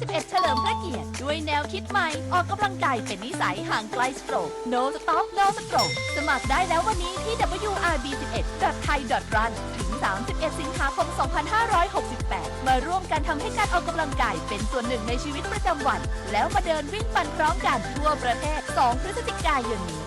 สิบเอ็ด เฉลิมพระเกียรติด้วยแนวคิดใหม่ออกกำลังกายเป็นนิสัยห่างไกล stroke No Stop No Stroke สมัครได้แล้ววันนี้ที่ ดับเบิลยู อาร์ บี สิบเอ็ด ดอท ไทย ดอท รัน ถึง สามสิบเอ็ด สิงหาคม สองพันห้าร้อยหกสิบแปด มาร่วมกันทำให้การออกกำลังกายเป็นส่วนหนึ่งในชีวิตประจำวัน แล้วมาเดินวิ่งปั่นพร้อมกันทั่วประเทศ สอง พฤศจิกายนนี้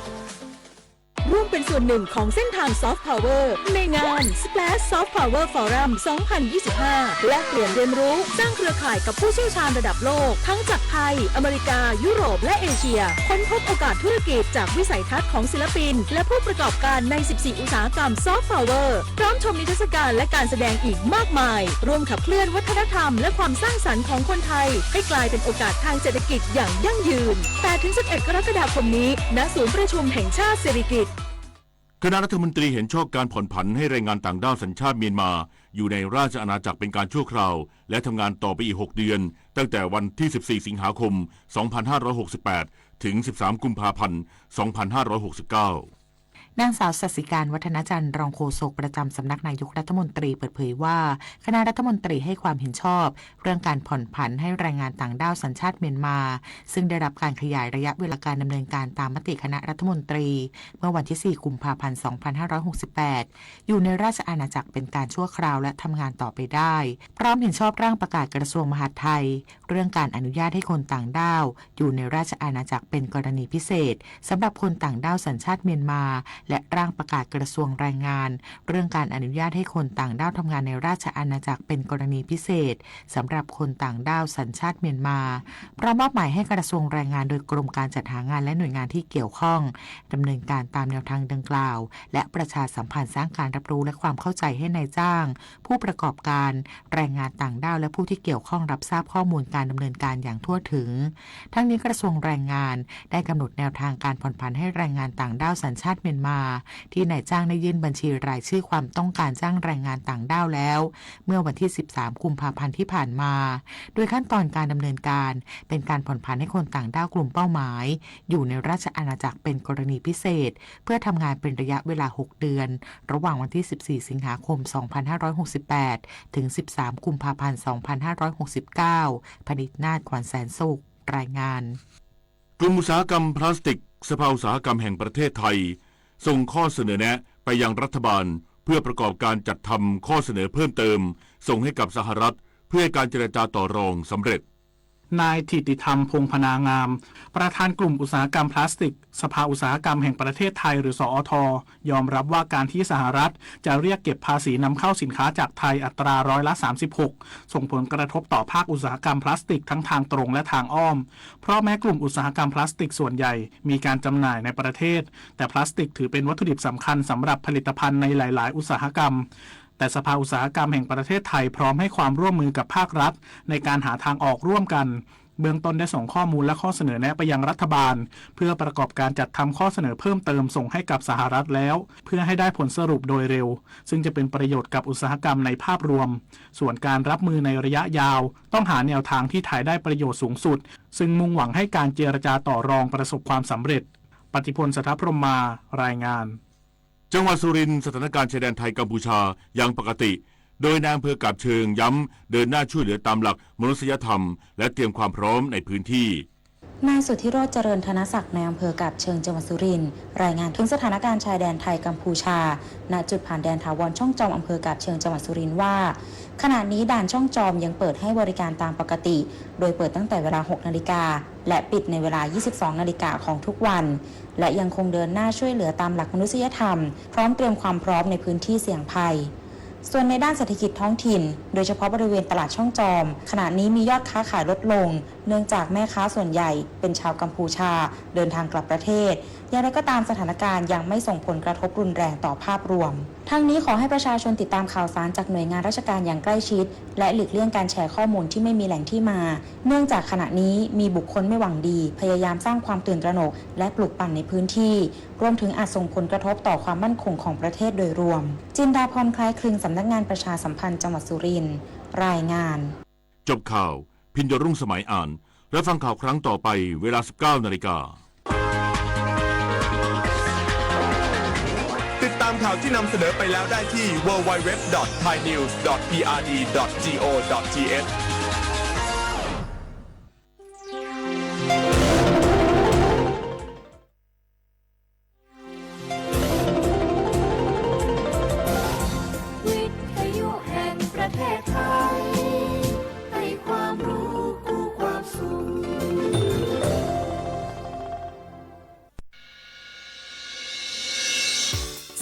ร่วมเป็นส่วนหนึ่งของเส้นทาง Soft Power ในงาน Splash Soft Power Forum สองพันยี่สิบห้า แลกเปลี่ยนเรียนรู้ สร้างเครือข่ายกับผู้เชี่ยวชาญระดับโลก ทั้งจากไทย อเมริกา ยุโรป และเอเชีย ค้นพบโอกาสธุรกิจจากวิสัยทัศน์ของศิลปิน และผู้ประกอบการใน สิบสี่ อุตสาหกรรม Soft Power พร้อมชมนิทรรศการและการแสดงอีกมากมาย ร่วมขับเคลื่อนวัฒนธรรมและความสร้างสรรค์ของคนไทย ให้กลายเป็นโอกาสทางเศรษฐกิจอย่างยั่งยืน แปดถึงสิบเอ็ด กรกฎาคมนี้ ณ ศูนย์ประชุมแห่งชาติสิริกิติ์ คณะรัฐมนตรีเห็นชอบการผ่อนผันให้แรงงานต่างด้าวสัญชาติเมียนมาอยู่ในราชอาณาจักรเป็นการชั่วคราว และทำงานต่อไปอีก หก เดือน ตั้งแต่วันที่ สิบสี่ สิงหาคม สองพันห้าร้อยหกสิบแปด ถึง สิบสาม กุมภาพันธ์ สองพันห้าร้อยหกสิบเก้า นางสาว สัตย์สิการ วัฒนจันทร์ รองโฆษกประจำสำนักนายกรัฐมนตรีเปิดเผยว่า คณะรัฐมนตรีให้ความเห็นชอบ เรื่องการผ่อนผันให้แรงงานต่างด้าวสัญชาติเมียนมา ซึ่งได้รับการขยายระยะเวลาการดำเนินการตามมติคณะรัฐมนตรี เมื่อวันที่ สี่ กุมภาพันธ์ สองพันห้าร้อยหกสิบแปด อยู่ในราชอาณาจักรเป็นการชั่วคราวและทำงานต่อไปได้ พร้อมเห็นชอบร่างประกาศกระทรวงมหาดไทย เรื่องการอนุญาตให้คนต่างด้าวอยู่ในราชอาณาจักรเป็นกรณีพิเศษ สำหรับคนต่างด้าวสัญชาติเมียนมา และร่างประกาศกระทรวงแรงงาน เรื่องการอนุญาตให้คนต่างด้าวทำงานในราชอาณาจักรเป็นกรณีพิเศษ สำหรับคนต่างด้าวสัญชาติเมียนมา พร้อมมอบหมายให้กระทรวงแรงงานโดยกรมการจัดหางานและหน่วยงานที่เกี่ยวข้อง ดำเนินการตามแนวทางดังกล่าว และประชาสัมพันธ์สร้างการรับรู้และความเข้าใจให้นายจ้าง ผู้ประกอบการ แรงงานต่างด้าวและผู้ที่เกี่ยวข้องรับทราบข้อมูลการดำเนินการอย่างทั่วถึง ทั้งนี้กระทรวงแรงงานได้กำหนดแนวทางการผ่อนผันให้แรงงานต่างด้าวสัญชาติเมียนมา ที่นายจ้างได้ยื่นบัญชีรายชื่อความต้องการจ้างแรงงานต่างด้าวแล้ว เมื่อวันที่ สิบสาม กุมภาพันธ์ที่ผ่านมา โดยขั้นตอนการดำเนินการเป็นการผ่อนผันให้คนต่างด้าวกลุ่มเป้าหมาย อยู่ในราชอาณาจักรเป็นกรณีพิเศษ เพื่อทำงานเป็นระยะเวลา หก เดือน ระหว่างวันที่ สิบสี่ สิงหาคม สองพันห้าร้อยหกสิบแปด ถึง สิบสาม กุมภาพันธ์ สองพันห้าร้อยหกสิบเก้า พนิษฐนาถ ขวัญแสนสุข รายงาน กลุ่มอุตสาหกรรมพลาสติก สภาอุตสาหกรรมแห่งประเทศไทย ส่งข้อเสนอแนะไปยังรัฐบาล เพื่อประกอบการจัดทำข้อเสนอเพิ่มเติม ส่งให้กับสหรัฐ เพื่อให้การเจรจาต่อรองสำเร็จ นายถิติธรรม พงษ์พนางาม ประธานกลุ่มอุตสาหกรรมพลาสติก สภาอุตสาหกรรมแห่งประเทศไทย หรือ สอท ยอมรับว่าการที่สหรัฐจะเรียกเก็บภาษีนำเข้าสินค้าจากไทยอัตราร้อยละ สามสิบหก ส่งผลกระทบต่อภาคอุตสาหกรรมพลาสติกทั้งทางตรงและทางอ้อม เพราะแม้กลุ่มอุตสาหกรรมพลาสติกส่วนใหญ่มีการจำหน่ายในประเทศ แต่พลาสติกถือเป็นวัตถุดิบสำคัญสำหรับผลิตภัณฑ์ในหลายๆ อุตสาหกรรม แต่สภาอุตสาหกรรมแห่งประเทศไทยพร้อมให้ความร่วมมือกับภาครัฐในการหาทางออกร่วมกัน เบื้องต้นได้ส่งข้อมูลและข้อเสนอแนะไปยังรัฐบาล เพื่อประกอบการจัดทำข้อเสนอเพิ่มเติมส่งให้กับสหรัฐแล้ว เพื่อให้ได้ผลสรุปโดยเร็ว ซึ่งจะเป็นประโยชน์กับอุตสาหกรรมในภาพรวม ส่วนการรับมือในระยะยาว ต้องหาแนวทางที่ไทยได้ประโยชน์สูงสุด ซึ่งมุ่งหวังให้การเจรจาต่อรองประสบความสำเร็จ ปฏิพล สัทธพรหมมา รายงาน จังหวัดสุรินทร์ สถานการณ์ชายแดนไทยกัมพูชายังปกติ โดยนายอำเภอกาบเชิงย้ำเดินหน้าช่วยเหลือตามหลักมนุษยธรรม และเตรียมความพร้อมในพื้นที่ นายสุทธิโรจน์ เจริญธนศักดิ์ นายอำเภอกาบเชิง จังหวัดสุรินทร์ รายงานถึงสถานการณ์ชายแดนไทยกัมพูชา ณ จุดผ่านแดนถาวรช่องจอม อำเภอกาบเชิง จังหวัดสุรินทร์ว่า ขณะนี้ด่านช่องจอมยังเปิดให้บริการตามปกติ โดยเปิดตั้งแต่เวลา หก นาฬิกา และปิดในเวลา ยี่สิบสอง นาฬิกาของทุกวัน และยังคงเดินหน้าช่วยเหลือตามหลักมนุษยธรรม พร้อมเตรียมความพร้อมในพื้นที่เสี่ยงภัย ส่วนในด้านเศรษฐกิจท้องถิ่น โดยเฉพาะบริเวณตลาดช่องจอม ขณะนี้มียอดค้าขายลดลง เนื่องจากแม่ค้าส่วนใหญ่เป็นชาวกัมพูชา เดินทางกลับประเทศ อย่างไรก็ตามสถานการณ์ยังไม่ส่งผลกระทบรุนแรงต่อภาพรวม ทั้งนี้ขอให้ประชาชนติดตามข่าวสารจากหน่วยงานราชการอย่างใกล้ชิด และหลีกเลี่ยงการแชร์ข้อมูลที่ไม่มีแหล่งที่มา เนื่องจากขณะนี้มีบุคคลไม่หวังดี พยายามสร้างความตื่นตระหนก และปลุกปั่นในพื้นที่ รวมถึงอาจส่งผลกระทบต่อความมั่นคงของประเทศโดยรวม จินดาพร คล้ายคลึง สำนักงานประชาสัมพันธ์จังหวัดสุรินทร์ รายงาน จบข่าว พิญโยรุ่งสมัยอ่าน รับฟังข่าวครั้งต่อไป เวลา สิบเก้า นาฬิกา ติดตามข่าวที่นำเสนอไปแล้วได้ที่ ดับเบิลยู ดับเบิลยู ดับเบิลยู ดอท ไทยนิวส์ ดอท พี อาร์ ดี ดอท จี โอ ดอท ที เอช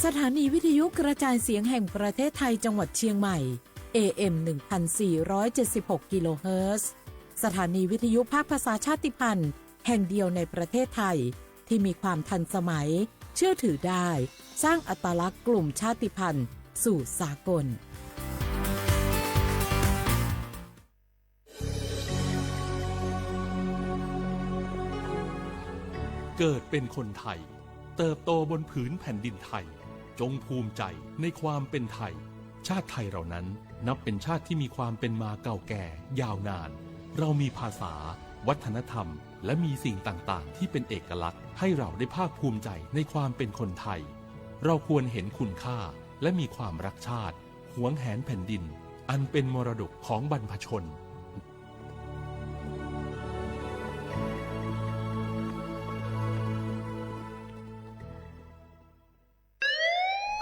สถานีวิทยุกระจายเสียงแห่งประเทศไทยจังหวัดเชียงใหม่ เอ เอ็ม หนึ่งพันสี่ร้อยเจ็ดสิบหก กิโลเฮิรตซ์ สถานีวิทยุภาคภาษาชาติพันธุ์แห่งเดียวในประเทศไทย ที่มีความทันสมัย เชื่อถือได้ สร้างอัตลักษณ์กลุ่มชาติพันธุ์สู่สากล เกิดเป็นคนไทย เติบโตบนผืนแผ่นดินไทย จงภูมิใจในความเป็นไทย ชาติไทยเรานั้นนับเป็นชาติที่มีความเป็นมาเก่าแก่ยาวนาน เรามีภาษา วัฒนธรรม และมีสิ่งต่างๆ ที่เป็นเอกลักษณ์ ให้เราได้ภาคภูมิใจในความเป็นคนไทย เราควรเห็นคุณค่า และมีความรักชาติ หวงแหนแผ่นดิน อันเป็นมรดกของบรรพชน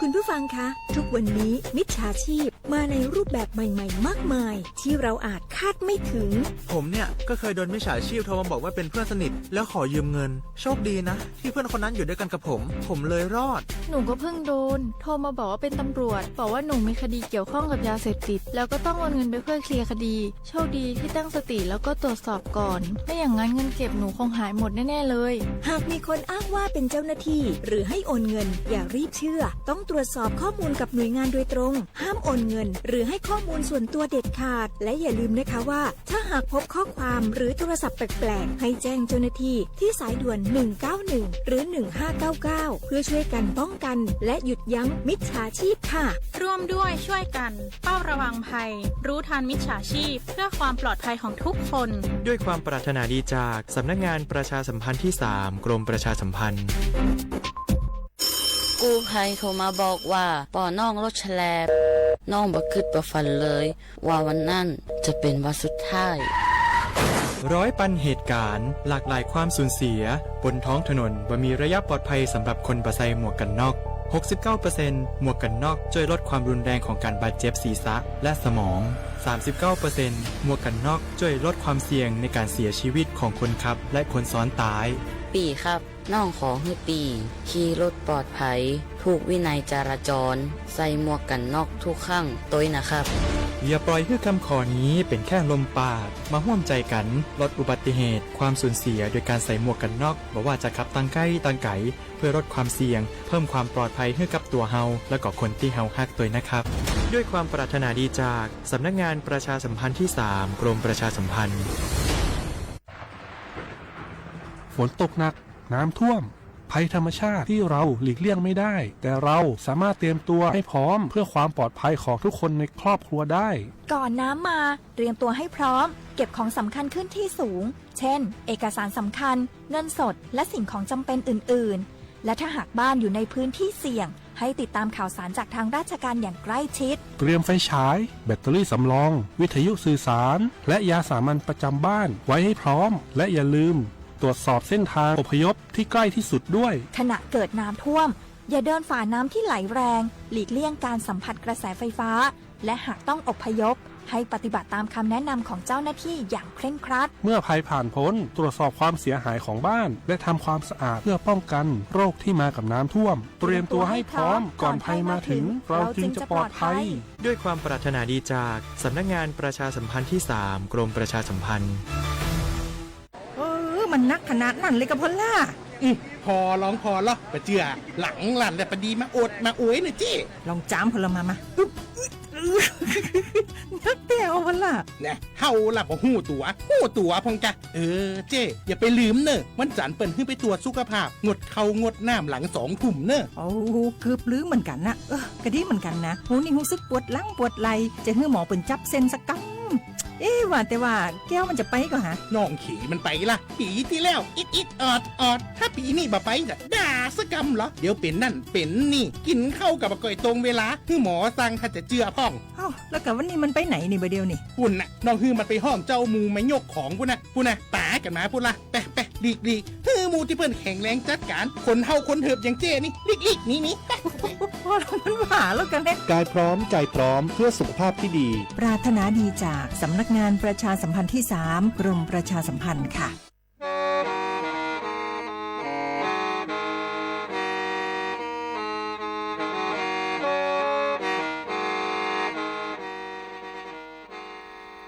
คุณผู้ฟังคะ ทุกวันนี้มิจฉาชีพมาในรูปแบบใหม่ๆ มากมาย ที่เราอาจคาดไม่ถึง ผมเนี่ยก็เคยโดนมิจฉาชีพโทรมาบอกว่าเป็นเพื่อนสนิท แล้วขอยืมเงิน โชคดีนะ ที่เพื่อนคนนั้นอยู่ด้วยกันกับผม ผมเลยรอด หนูก็เพิ่งโดน โทรมาบอกว่าเป็นตำรวจ บอกว่าหนูมีคดีเกี่ยวข้องกับยาเสพติด แล้วก็ต้องโอนเงินไปเพื่อเคลียร์คดี โชคดีที่ตั้งสติแล้วก็ตรวจสอบก่อน ไม่อย่างนั้นเงินเก็บหนูคงหายหมดแน่ๆเลย หากมีคนอ้างว่าเป็นเจ้าหน้าที่ หรือให้โอนเงิน อย่ารีบเชื่อ ต้องตรวจสอบข้อมูลกับหน่วยงานโดยตรง ห้ามโอนเงิน หรือให้ข้อมูลส่วนตัวเด็ดขาด และอย่าลืมนะคะว่า ถ้าหากพบข้อความหรือโทรศัพท์แปลกๆ ให้แจ้งเจ้าหน้าที่ที่สายด่วน หนึ่งเก้าหนึ่ง หรือ หนึ่งห้าเก้าเก้า เพื่อช่วยกันป้องกัน และหยุดยั้งมิจฉาชีพค่ะ ร่วมด้วยช่วยกัน เฝ้าระวังภัย รู้ทันมิจฉาชีพ เพื่อความปลอดภัยของทุกคน ด้วยความปรารถนาดีจากสำนักงานประชาสัมพันธ์ที่สาม กรมประชาสัมพันธ์ กู้ภัยโทรมาบอกว่า ปอน้องรถแฉลบ น้องบ่คิดบ่ฝันเลย ว่าวันนั้นจะเป็นวันสุดท้าย ร้อยปันเหตุการณ์ หลากหลายความสูญเสีย บนท้องถนนบ่มีระยะปลอดภัยสำหรับคนบ่ใส่หมวกกันน็อก หกสิบเก้าเปอร์เซ็นต์ หมวกกันน็อกช่วยลดความรุนแรงของการบาดเจ็บศีรษะและสมอง สามสิบเก้าเปอร์เซ็นต์ หมวกกันน็อกช่วยลดความเสี่ยงในการเสียชีวิตของคนขับและคนซ้อนท้าย ปีครับ น้องขอให้ปี ขี่รถปลอดภัย ถูกวินัยจราจร ใส่หมวกกันน็อกทุกครั้งด้วยนะครับ อย่าปล่อยให้คำขอนี้เป็นแค่ลมปาก มาร่วมใจกันลดอุบัติเหตุ ความสูญเสียโดยการใส่หมวกกันน็อก บ่ว่าจะขับทางใกล้ทางไกล เพื่อลดความเสี่ยง เพิ่มความปลอดภัยให้กับตัวเฮา และก็คนที่เฮาฮักด้วยนะครับ ด้วยความปรารถนาดีจากสำนักงานประชาสัมพันธ์ที่สาม กรมประชาสัมพันธ์ ฝนตกหนัก น้ำท่วม ภัยธรรมชาติที่เราหลีกเลี่ยงไม่ได้ แต่เราสามารถเตรียมตัวให้พร้อมเพื่อความปลอดภัยของทุกคนในครอบครัวได้ ก่อนน้ำมา เตรียมตัวให้พร้อม เก็บของสำคัญขึ้นที่สูง เช่น เอกสารสำคัญ เงินสด และสิ่งของจำเป็นอื่นๆ และถ้าหากบ้านอยู่ในพื้นที่เสี่ยง ให้ติดตามข่าวสารจากทางราชการอย่างใกล้ชิด เตรียมไฟฉาย แบตเตอรี่สำรอง วิทยุสื่อสาร และยาสามัญประจำบ้านไว้ให้พร้อม และอย่าลืมตรวจสอบเส้นทางอพยพที่ใกล้ที่สุดด้วย ขณะเกิดน้ำท่วม อย่าเดินฝ่าน้ำที่ไหลแรง หลีกเลี่ยงการสัมผัสกระแสไฟฟ้า และหากต้องอพยพ ให้ปฏิบัติตามคำแนะนำของเจ้าหน้าที่อย่างเคร่งครัด เมื่อภัยผ่านพ้น ตรวจสอบความเสียหายของบ้าน และทำความสะอาดเพื่อป้องกันโรคที่มากับน้ำท่วม เตรียมตัวให้พร้อมก่อนภัยมาถึง เราจึงจะปลอดภัย ด้วยความปรารถนาดีจากสำนักงานประชาสัมพันธ์ที่สาม กรมประชาสัมพันธ์ เออ มันนักขนาดนั้นเลยกะพอลล่า อืม พอลองพอลอปะเจือ หลังหลั่นแต่ปะดีมาโอดมาโอยเน่อเจ้ ลองจามพอลมามาอึ๊บ นักแต่เอาพอลล่า เนี่ย เฮาละบ่ฮู้ตั๋ว ฮู้ตั๋วพองกะ เออ เจ้ อย่าไปลืมเน่อ วันจันทร์เปิ้นหื้อไปตรวจสุขภาพ งดข้าวงดน้ำหลังสองทุ่มเน่อ โอ้ เกือบลืมเหมือนกันนะ เออ กะดีเหมือนกันนะ ฮู้นี่ฮู้สึกปวดหลังปวดไหล่ จะหื้อหมอเปิ้นจับเส้นสักกำ เอ๊ะ ว่าแต่ว่าแก้วมันจะไปก่อฮะ น้องเขยมันไปละ ปีตี้แล้ว อิดอิดออดออด ถ้าปีนี้บ่ไปจะด่าสักกำเหรอ เดี๋ยวเป๋นนั่นเป๋นนี่ กินข้าวกะบ่ก่อยตรงเวลา หื้อหมอสั่งถ้าจะเจือพ่อง เอ้า แล้วกะวันนี้มันไปไหนนี่บ่าเดียวนี่ ปุ้นน่ะ น้องหื้อมันไปห้องเจ้าหมู่มายกของปุ้นน่ะ ปุ้นน่ะ ป๋ากั๋นมาปุ้นละ ไปไปหลีกหลีก หื้อหมู่ตี้เปิ้นแข็งแรงจัดก๋าน คนเฒ่าคนเถิบอย่างเจ้นี่ หลีกหลีกหนีหนี พอลล่ามันว่าแล้วกะเนี่ย กายพร้อมใจพร้อมเพื่อสุขภาพที่ดี ปรารถนาดีจากสำนักงานประชาสัมพันธ์ที่สาม กรมประชาสัมพันธ์ค่ะ เ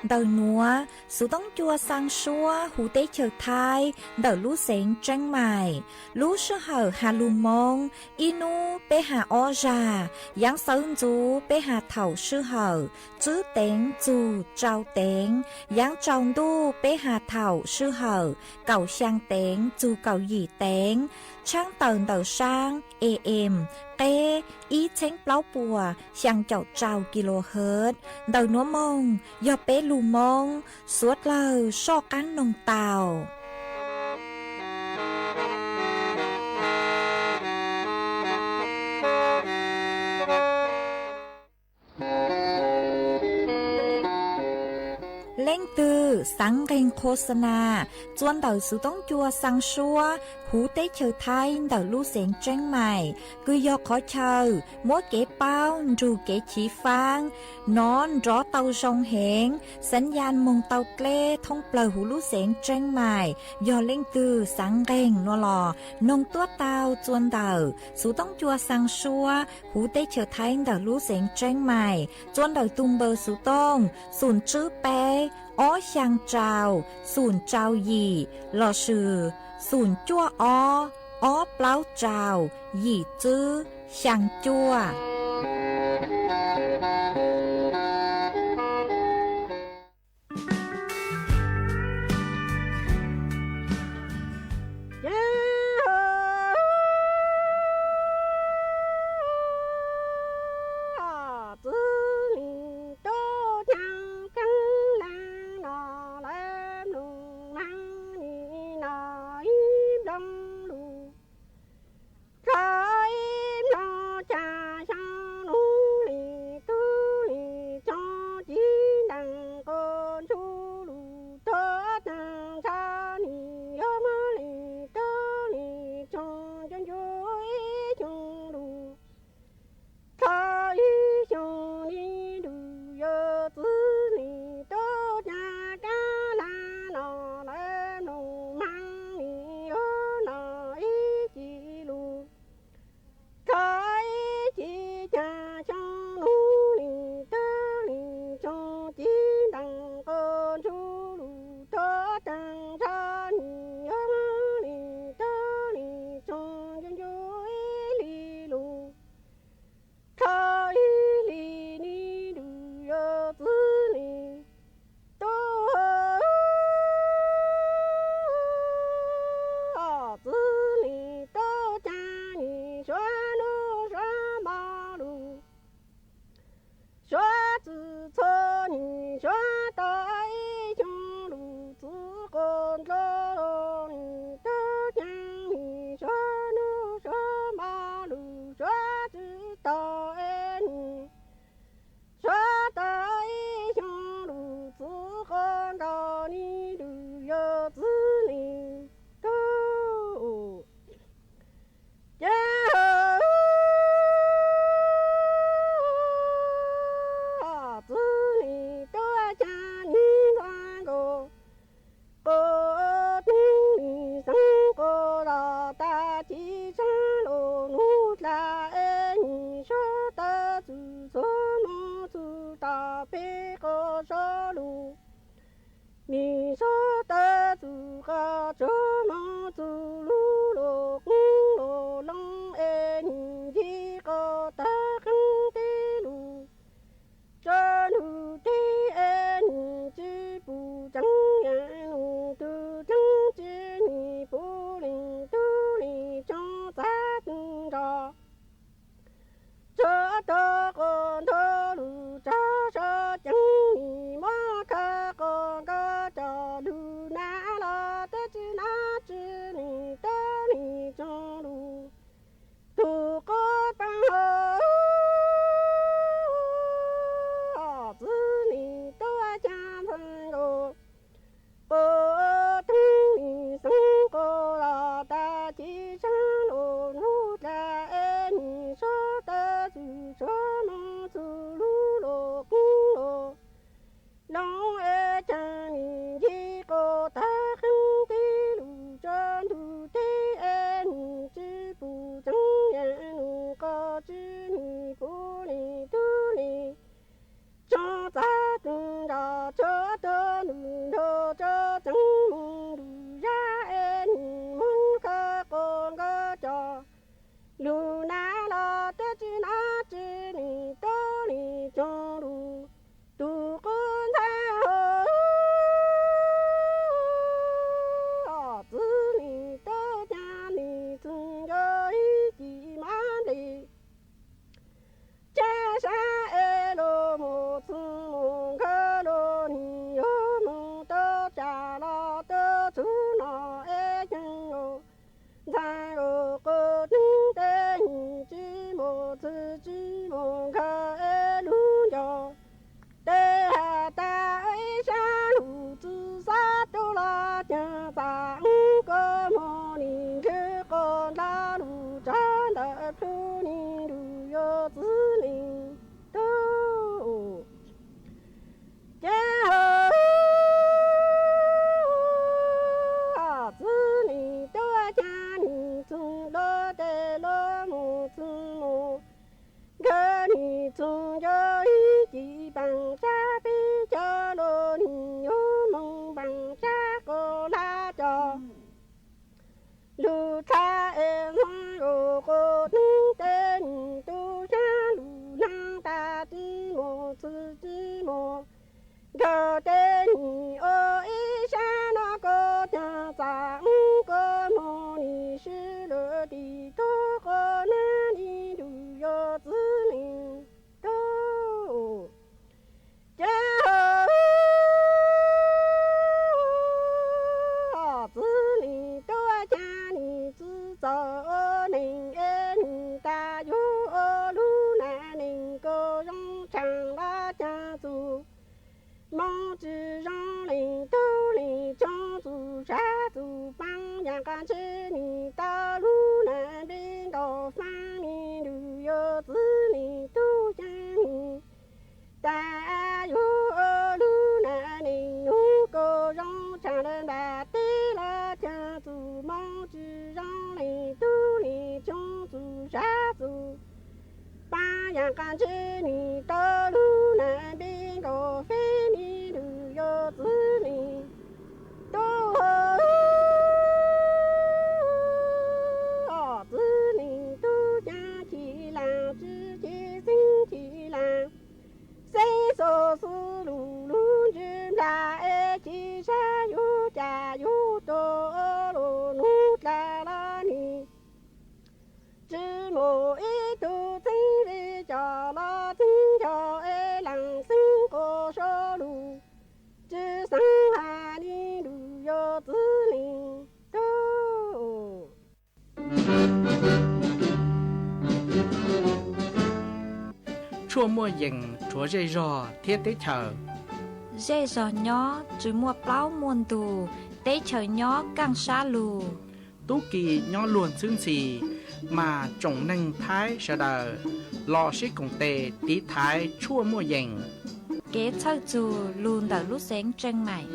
Ntawm nuav, Xuv Toob Cua xaa suab huv teb chaws Thaib ntawm lub xeev Tseeb Maim. Lub sij hawm has lug Moob, ib nub peb has ob zag, yaav sawv ntxuv peb has thaum sij hawm tswb teev txug tsau teev, yaav tsaus ntuj peb has thaum sij hawm kaum xyaa teev txug kaum yim teev, tshaab tawm ntawm saab A M qeb ib txheeb plaub puas xyaa caum rau kilohertz. Ntawm nuav moog yog peb lug Moob, suav dlawg soj qaab noog tau. Leej twg xaav nqeeg qhua xa na txua ntawm Xuv Toob Cua xaa suab huv teb chaws Thaib ntawm lub xeev Tseeb Maim, kws yog qhov chaw muab kev paub nrug kev chiv faab nov nrov tau zoo heev, xaav yaj moog tau dleb thoob plawg huv lub xeev Tseeb Maim. Yog leej twg xaav nqeeg nuav los noog tuab tau txua ntawm Xuv Toob Cua xaa suab huv teb chaws Thaib ntawm lub xeev Tseeb Maim, txua ntawm tug npawb Xuv Toob xoom tswb peb ob xyaa rau xoom rau yim lossis xoom cuaj ob ob plaub rau yim tswb xyaa cuaj. Txwv nim tuaj caag kaab laag no lawv mloog maag nim no ib nploog lug. Txhua ib nploog caag xyoo lug lim tub lim txoog ci ntaag qo ntsug lug tuab taag ntsha nim yuav muab lim tub lim txoog ncu ncu ib xyoo lug. Txhua ib xyoo li lug yog txwv lim tuaj caag kaab laag no lawv mloog maag nim yuav no ib ci lug. Txhua ib ci caag xyoo lug lim tub lim txoog ci ntaag qo ntsug lug tuab taag ntsha nim yuav muab lim tub lim txoog ncu ncu ib li lug. Txhua ib li ni lug yog txwv lim tub, txwv lim tuaj caag nim suav nub suav npo lug. Suav txwv txhua nim suav tau ib xyoo lug txwv qo ntsug nim tuaj caag nim suav nub suav npo lug suav txwv tau ib nim suav tau ib xyoo lug txwv qo ntsug ni lug yog txwv lim tub. Ces txwv lim tuaj caag nim nqa nkaus qo Cas txaj ub koj muag nim nrhiav qo nrab lug tsa ntawm plhu nim lug yuav txwv nim tub. Ces ho txwv nim tub, cas nim txwv lub tes lub mus txwv mus, nkawd nim txwv nco ib cim npaam tsab peb cov lug nim yuav moog npaam tsab qo lab cov lug txhab es hmoob lug qub neeb tes nim tub, sab lug naag tas tsi mus txwv tsi mus, nkawd tes nim ua ib sab no koj cas txaj ub koj muag nim sib lug tim tub, qo nab nim lug yuav txwv nim tub. Ces ho txwv nim tub, cas nim txwv txaus ua neeg es nim tas yug ua lub nam neeg kub zoo tshaj lab, cas txug moog tsi zoo nim tub, nim tsoom txug sab txug paab, yaam qas ntsib nim tau lub nam npe nkaus faab, nim lug yuav txwv nim tub, cas nim tas yug ua lub nam neeg nub kub zoo tshaj lawm nplaim teb lawm, cas txug moog tsi zoo nim tub, nim tsoom txug sab txug paab, yaam qas ntsib nim tau lub nam npe nkaus feeb, nim lug yuav txwv nim tub, txwv nim tub, cas chim laag tsi chim xeeb, chim laag xeeb xu xu lug lug ntsib nplaim es chim sab yug, cas yug rua lug nub dlaag los nim tsi mus ib tug txheeb, vim cov los txheeb cov es laam xeeb quas sab lug tsi xeeb has, nim lug yuav txwv nim tub. Tshuaj muaj yees rhuav zej zog thiab teb chaws. Zej zog nyob tsi muaj plaub muaj ntug, teb chaws nyob kaaj sab lug. Tub ki nyob luag ntxhwb ntxhi, mas tsoom neeg Thaib sawv daws los sib koom tes tiv thaiv tshuaj muaj yees. Kev txhawj txug lug ntawm lub xeev Tseej Maim.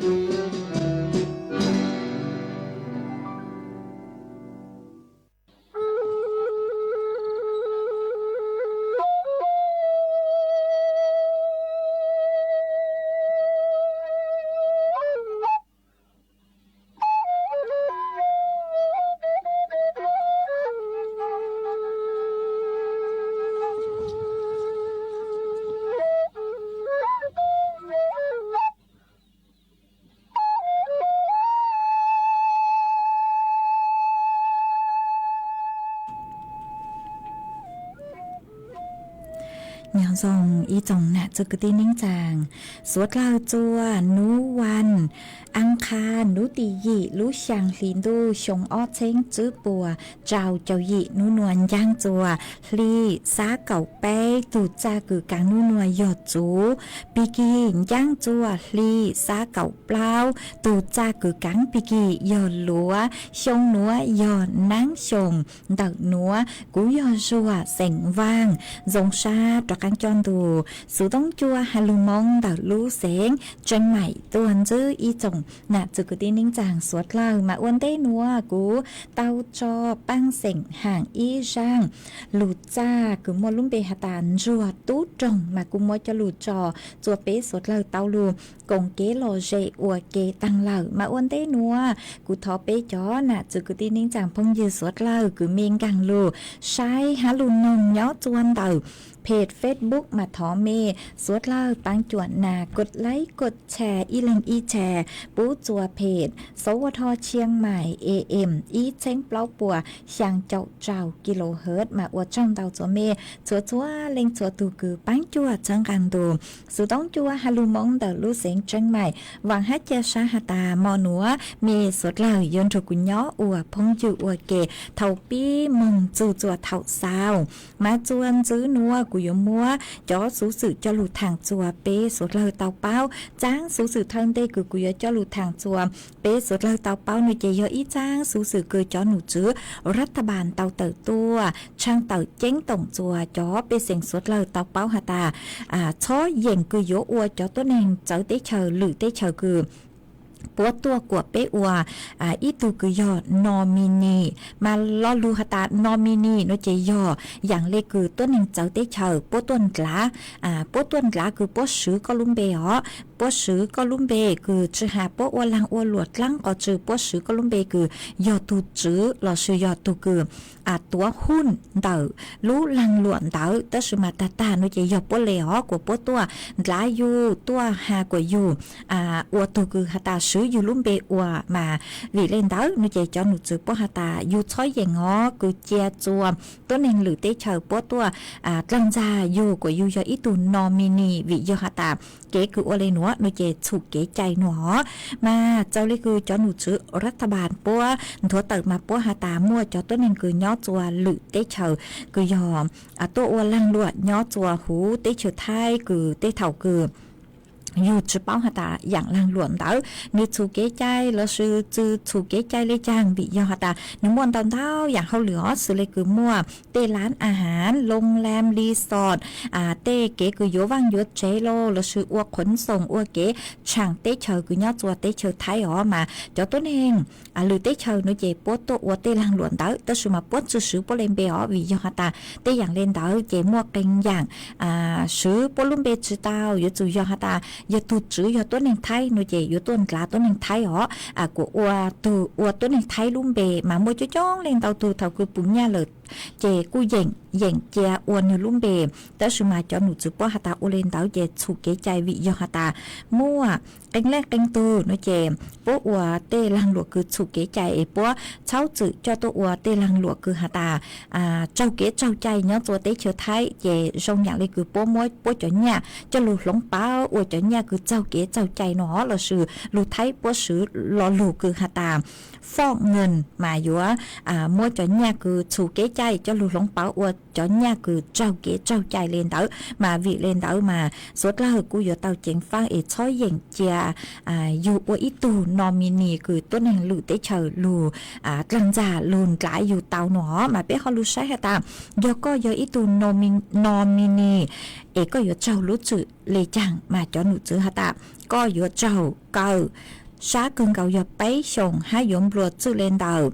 Nyob zoo ib tsoom nam txwv kwv tij neej tsaa, suav dlawg txua nub vas, aas qha nub tim yim lub xyaa hli ntuj xyoo ob txheeb tswb puas rau caum yim nub nua ncaaj txua hli xab kaum peb, tug txaj kws kaav nub nua yog txuv, pig kig ncaaj txua hli xab kaum plaub, tug txaj kws kaav pig kig yog luav, xyoo nuav yog naab xyoo ntawm nuav. Kuv yog Zuag xeem Vaaj, zoo sab rov qaab coj ntu xuv toob cua has lug moo ntawm lub xeev Tseej Maim tuaj ntsib ib tsoom nam txwv kwv tij neej tsaa suav dlawg. Mas ua ntej nuav kuv tau tso paaj xeem haam ib zaaj lug txaj kws muaj lub npe has tas Ntsuag Tub Roog, mas kuv muab coj lug tso rua peb suav dlawg tau lug koom kev lom zem ua ke taag lawm. Mas ua ntej nuav kuv thov peb cov nam txwv kwv tij neej tsaa phooj ywg suav dlawg kws mej nkaag lug saib hab lug noog nyob txua ntawm page Facebook mas thov mej suav dlawg paab cuam nas kos laib kos tshare ib leeg ib tshare pub txua page Sov Ua Dho Tshiang Maim A M ib txheeb plaub puas xyaa caum rau kilohertz. Mas ua tsaug ntau txhua mej txhua txhua leej txhua tug kws paab cuam txhawb nqaa ntu xuv toob cua has lug moo ntawm lub xeev Tseej Maim. Vaam hab ca sab has tas mo nuav mej suav dlawg yuav nrug kuv nyob ua phooj ywg ua ke thaum pib moog txug txua thaum xaus. Mas txua ntswb nuav kuv Yuav muab cov xuv xwm coj lug thaam txuas peb suav dlawg tau paub. Txaab xuv xwm thawj ntej kws kuv yuav coj lug thaam txuas peb suav dlawg tau paub no ces yog ib txaab xuv xwm kws cov nom tswv รัฐบาล tau tawm tuaj tshaj tawm ceeb toom txuas cov pej xeem suav dlawg tau paub has tas, txhob yeem kws yuav ua cov tuab neeg txawv teb chaws lwm teb chaws kws puab tuaj kuas peb ua ib tug kws yog nominee. Mas lo lug has tas nominee no ces yog yaam le kws tuab neeg txawv teb chaws puab tuaj ndlav, puab tuaj ndlav kws puab swv koj lub npe os. Puab swv koj lub npe kws tsi has puab ua laag ua luam dlaab qhov tsi, puab swv koj lub npe kws yog tug tswv lossis yog tug kws tuav huj ntawm lub laag luam ntawd. Tab sis mas tag tag no ces yog puab le os kuas puab tuaj ndlav yug, tuaj has kuas yug ua tug kws has tas swv yug lub npe ua mas. Vim le ntawd no ces cov nom tswv puab has tas yug txhob yeem os kws cia txuas tuab neeg lwm teb chaws puab tuaj dlaag ntxag yug kuas yug yog ib tug nominee, vim yog has tas kev kws ua le nuav no ces txhum kev cai nuav. Mas txawm le kws cov nom tswv รัฐบาล puab nthuav tawm mas puab has tas muaj cov tuab neeg kws nyob txuas lwm teb chaws kws yog tuaj ua laag luam nyob txuas huv teb chaws Thaib kws tej thaum kws yug tsi paub has tas yaam laag luam ntawd nwg txhum kev cai lossis tsi txhum kev cai le caag, vim yog has tas nwg muaj ntau ntau yaam hauj lwm os, xws le kws muaj tej laab a has, loo lam, resort, tej kev kws yuav vaaj yuav tsev los lossis ua khuv xoom ua kev tshaam teb chaws kws nyob txuas teb chaws Thaib os. Mas cov tuab neeg lwm teb chaws no ces puab tuaj ua tej laag luam ntawd tab sis mas puab tsi swv puab le npe os, vim yog has tas tej yaam le ntawd ces muaj qee yaam swv puab lub npe tsi tau. Yuav tsum yog has tas yog tug tswv yog tuab neeg Thaib no ces yuav tuaj ndlav tuab neeg Thaib os, kuas ua tug ua tuab neeg Thaib lub npe. Mas muaj coob coob le ntau tug thaum kws pum nyaj lawm ces kuj yeem yeem cia ua nwg lub npe. Tab sis mas cov nom tswv puab has tas ua le ntawd ces txhum kev cai, vim yog has tas muaj qee leej qee tug no ces puab ua tej laag luam kws txhum kev cai es puab txhawb txwm coj tuaj ua tej laag luam kws has tas tsaug kev tsaug cai nyob txuas teb chaws Thaib. Ces zoo yaam le kws puab muab puab cov nyaj coj lug hloov pauv ua cov nyaj kws tsaug kev tsaug cai no lossis lug Thaib puab swv lo lug kws has tas foj nkees, mas yuav muab cov nyaj kws txhum kev cai coj lug hloov pauv ua cov nyaj kws tsaug kev tsaug cai le ntawd. Mas vim le ntawd mas suav dlawg kuj yuav tau ceev faab es txhob yeem cia yug ua ib tug nominee kws tuab neeg lwm teb chaws lug dlaag ntxag lug ndlav yug tau no. Mas peb ho lug saib has tas yog koj yog ib tug nominee es koj yuav tsaug lub txim le caag. Mas cov nom tswv has tas koj yuav tsaug kaw sab kawg nkaus yog peb xyoos hab yuav nplua txwj le ntawm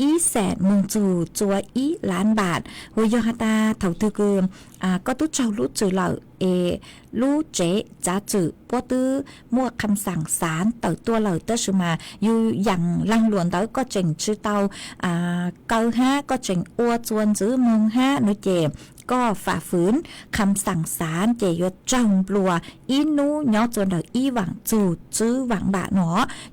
ib xees moog txug txua ib lav npam. Uas yog has tas thaum twg kws koj tub tsaug lub txim lawm es lub tsev txav txwm puab twb muaj kham xaam xaav tawm tuaj lawm, tab sis mas yug yaam laag luam ntawd koj tseem tsi tau kaw hab koj tseem ua txuas ntxiv moog hab no ces koj fam fwv kham xaam xaav ces yuav tsaug nplua ib nub nyob txuas ntawm ib vaam txug tswb vaam npam no,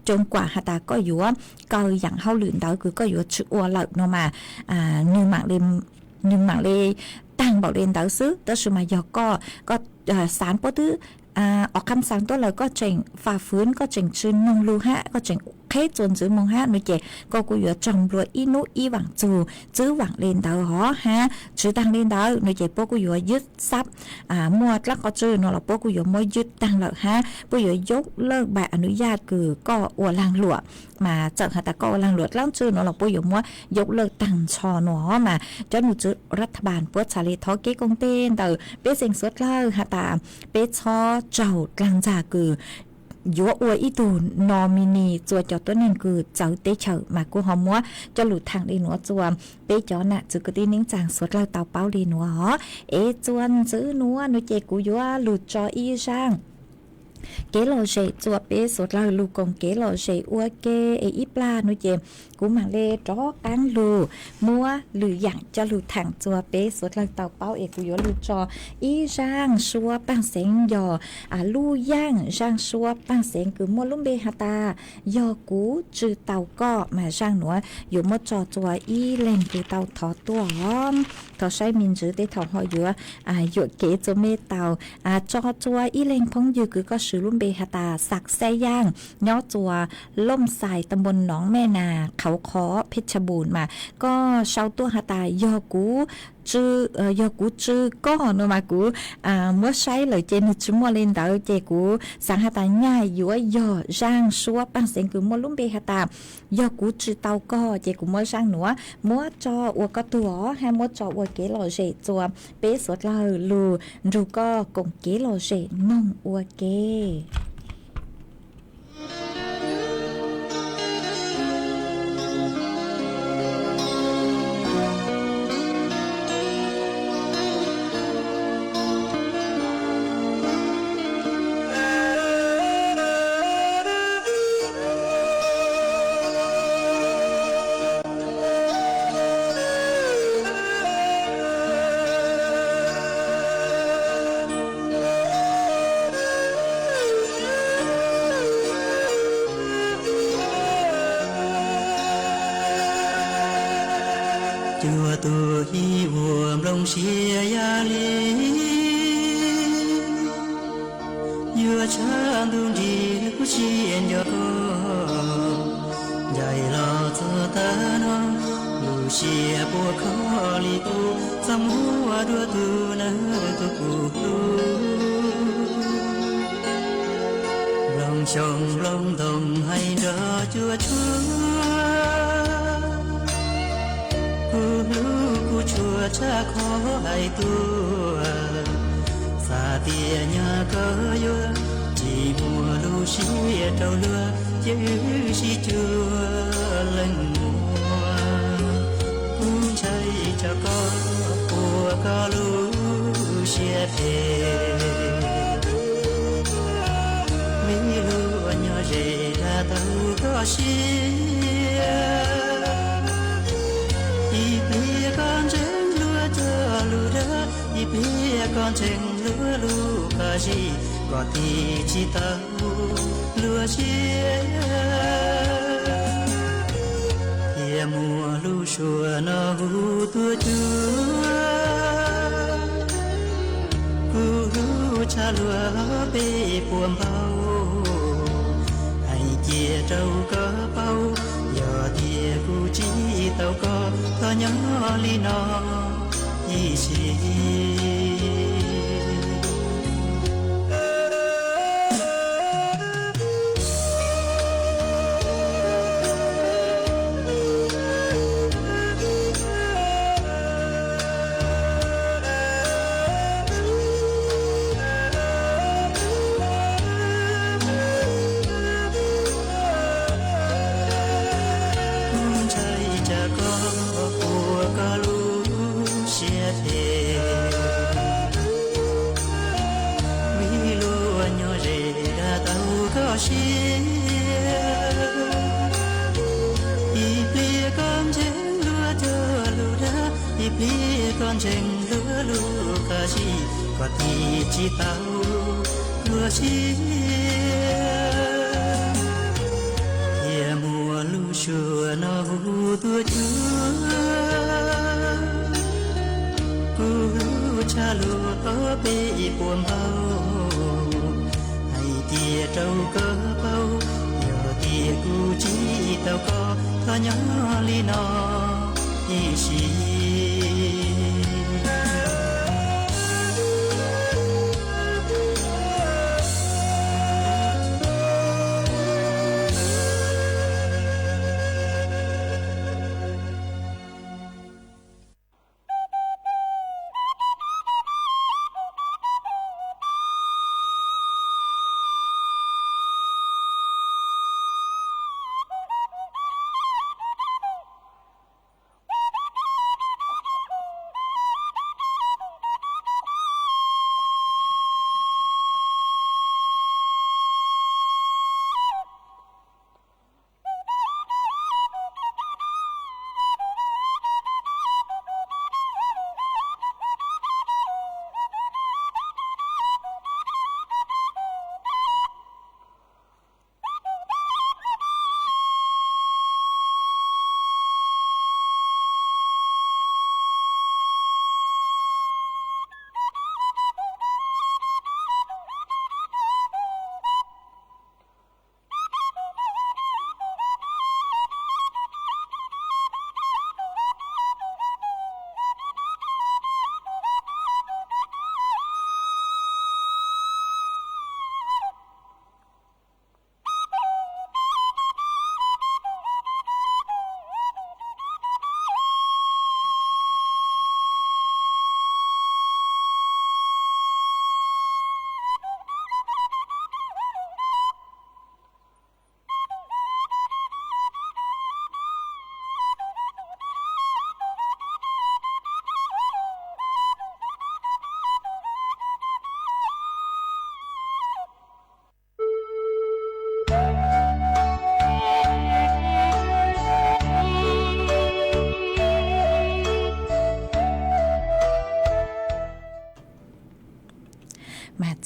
coos kuam has tas koj yuav kaw yaam hauj lwm ntawd kws koj yuav tsi ua lawm no mas nwg maam le taag npaum le ntawd xwb. Tab sis mas yog koj, koj xaav puab twb os kham xaam tuaj lawm koj tseem fam fwv koj tseem tsi noog lug hab koj tseem qheb txuas ntxiv moog hab no ces koj kuj yuav tsaug nplua ib nub ib vaam txug tswb vaam le ntawd hov hab. Tsi taag le ntawd no ces puab kuj yuav ywj xab muaj dlaab qhov tswj no los puab kuj yuav muab ywj taag lawm hab puab yuav yog lawj npam anub yaj kws koj ua laag luam. Mas txawm has tas koj ua laag luam dlaab tswj no los puab yuav muab yog lawj taag nrho no. Mas cov nom tswv รัฐบาล puab txhad le thov kev koom tes ntawm peb xeem suav dlawg has tas peb txhob tsaug dlaag ntxag kws yuav ua ib tug nominee txua cov tuab neeg kws txawv teb chaws. Mas kuj ho muab coj lug thaam le nuav txua peb cov nam txwv kwv tij neej tsaa suav dlawg tau paub le nuav hov. Es txuas ntxiv nuav no ces kuv yuav lug tso ib zaaj kev lom zem txua peb suav dlawg lug koom kev lom zem ua ke. Es ib plag no ces kuv maam le rov qaab lug muab lwm yaam coj lug thaam txua peb suav dlawg tau paub. Es kuv yuav lug tso ib zaaj suab paaj xeev yog luj yaaj zaaj suab paaj xeev kws muaj lub npe has tas yog kuv tsw tau koj. Mas zaaj nuav yuav muab tso txua ib leeg kws tau thov tuaj os. Thov saib me ntsis tej thaum ho yuav yuam kev txua me tau. Tso txua ib leeg phooj ywg kws koj swv lub npe has tas Xav Xaij Yaaj nyob txua Looj Xais, ta npuas Noov Mej Nas, Qhauv Qhov, Phej Tshaj Npum mas koj sau tuaj has tas yog kuv Tsw, yog kuv tsw koj no mas kuv muab saib lawm ces nws tsis muaj li ntawd ces kuv xav has tas nyaj yuav yog zaj suab Paj Xeev Kws muaj lub npe has tas yog kuv tsw tau koj ces kuv muab zaj nuav muab tso ua koj tuag hab muab tso ua kev lom zem txuas peb suav dlawg lug nrug koj koom kev lom zem noog ua ke. Cua tug hib vuag nplooj siab yam li yuav tshav ntuj nrig lub siab nco koj, ncaim los txog tag no lub siab puas kho li kuv txoj muag dua tus nawb tus kuv hlub. Nplooj xyoo nplooj ntoo hais nrog cua tshuab, kuv hlub kuv tshua tshaj qhov hais tuaj. Xav tias nyaj koj yuav tsis muaj lub siab rau luag, ces wb sib cuag leej muam. Kuv ntshai tsam koj ua koj lub siab phem, vim luag nyob ze dag tau koj siab. Ib pliag koj ntseeg luag cog lus dag, ib pliag koj ntseeg luag lub qab zib, koj tig tsis tau luag siab. Thiaj muaj lub suab no hu tuaj cuag, kuv hlub tshaj luag peb puas npaug. Hais cia rau koj paub, yog tias kuv tsis tau koj, thov nyob li no ib sim. Kuv ntshai tsam koj ua koj lub siab phem, vim luag nyob ze dag tau koj siab. Ib pliag koj ntseeg luag cog lus dag, ib pliag koj ntseeg luag lub qab zib, koj tig tsis tau luag siab. Thiaj muaj lub suab no hu tuaj cuag, kuv hlub tshaj luag peb puas npaug. Hais tias rau koj paub, yog tias kuv tsis tau koj, thov nyob li no ib sim.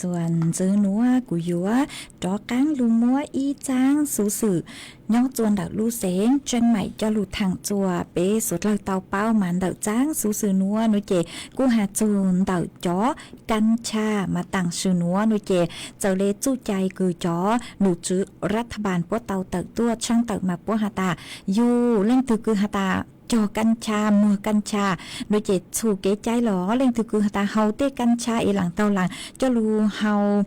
Txuas ntxwv nuav kuv yuav rov qaab lug muab ib txaab xuv xwm nyob txua ntawm lub xeev Tseeb Maim coj lug thaam txua peb suav dlawg tau paub mas ntawm txaab xuv xwm nuav nuav ces kuj has txug ntawm cov kab ncha mas taam sim nuav nuav ces txawm le txuj cai kws cov num tswv ras tha npaas puab tau tawm tuaj tshaaj tawm mas puab has tas yug leej twg kws has tas cog kab ncha muag kab ncha nuav ces txhum kev cai lawm. Leej twg kws has tas haus tej kab ncha es laam taug laas coj lug haus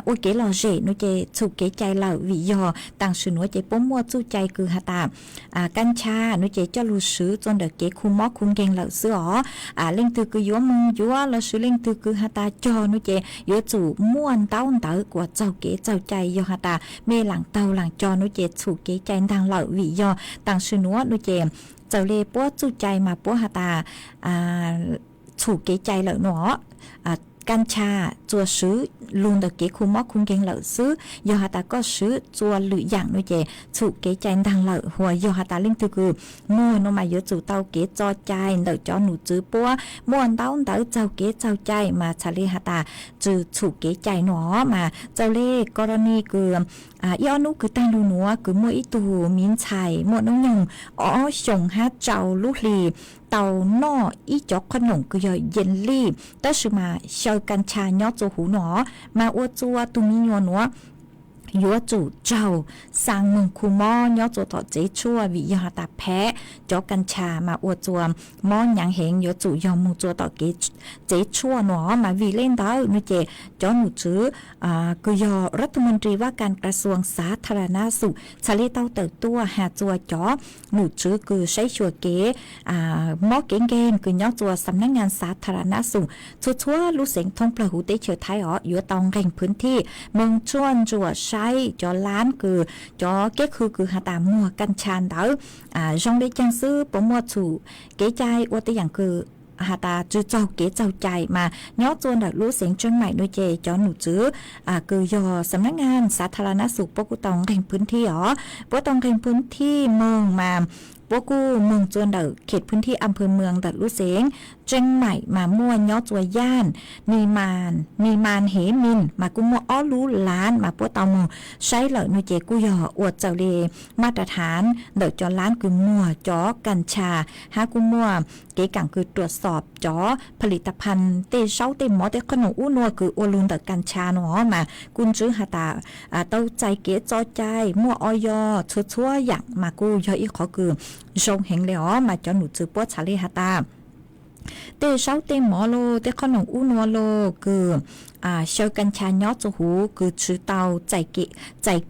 ua kev lom zem nuav ces txhum kev cai lawm vim yog taam sim nuav ces puab muaj txuj cai kws has tas kab ncha nuav ces coj lug swv txua ntawm kev khu mob khu nkeeg lawm xwb os. Leej twg kws yuav moog yuav lossis leej twg kws has tas cog nuav ces yuav tsum muaj ntaub ntawv kuas txaug kev txaug cai. Yog has tas mej laam taug laas cog nuav ces txhum kev cai ntaag lawm vim yog taam sim nuav nuav ces txawm le puab txuj cai mas puab has tas txhum kev cai lawm nuav. Kab ncha txua swv lug ntawm kev khu mob khu nkeeg lawm xwb. Yog has tas koj swv txua lwm yaam nuav ces txhum kev cai ntaag lawm. Huas yog has tas leej twg kws muag nuav mas yuav tsum tau kev txo cai ntawm cov num tswv puab muaj ntaub ntawv txaug kev txaug cai mas txhad le has tas tsi txhum kev cai nuav. Mas txawm le koroni kws ib ob nub kws taag lug nuav kws muaj ib tug miv ntxhais muaj nub nyoog ob xyoos hab rau lub hli tau noj ib cov qhob noom kws yog yej lij tab sis mas xyaw kab ncha nyob txua huv nuav mas ua txua tug miv nyuas nuav yuav tsum raug xaa moog khu mob nyob txua tom tsev tshuaj vim yog has tas phem cov kab ncha mas ua txua mob nyaav heev yuav tsum yog moog txua tom kev tsev tshuaj nuav. Mas vim le ntawd nuav ces cov num tswv kws yog ras tha moos ris vaj kas kas xuas xav tha las nab xum txhad le tau tawm tuaj has txua cov num tswv kws saib xyuas kev mob kev nkeeg kws nyob txua xam nab ngaa xav tha las nab xum txhua txhua lub xeev thoob plawg huv teb chaws Thaib os yuav tau nqeeg phwv thij moog tshuaj ntsuam saib cov laab kws cov keb khw kws has tas muag kab ncha ntawd zoo le caag xwb puas muaj txhum kev cai ua tej yaam kws has tas tsi txaug kev txaug cai. Mas nyob txua ntawm lub xeev Tseeb Maim nuav ces cov num tswv kws yog xam nab ngaa xav tha las nab xum puab kuj tau nqeeg phwv thij os puab tau nqeeg phwv thij moog mas puab kuj moog txua ntawm khem phwv thij am phawv moos ntawm lub xeev Tseeb Maim mas muaj nyob txua yaaj Ni Maas, Ni Maas Hev Mis mas kuj muaj ob lub laab mas puab tau moog saib lawm nuav ces kuj yog ua txawm le maj ras thaav ntawm cov laab kws muag cov kab ncha hab kuj muaj kev kaam kws ruam xob cov pha lis tas phan tej zaub tej mov tej qhob noom ub nuav kws ua lug ntawm kab ncha nuav mas kuj ntsib has tas tau txais kev txo cai muaj o yog txhua txhua yaam mas kuj yog ib qhov kws zoo heev le os. Mas cov num tswv puab txhad le has tas tej zaub tej mov los tej qhob noom ub nuav los kws xyaw kab ncha nyob txua huv kws tsi tau txais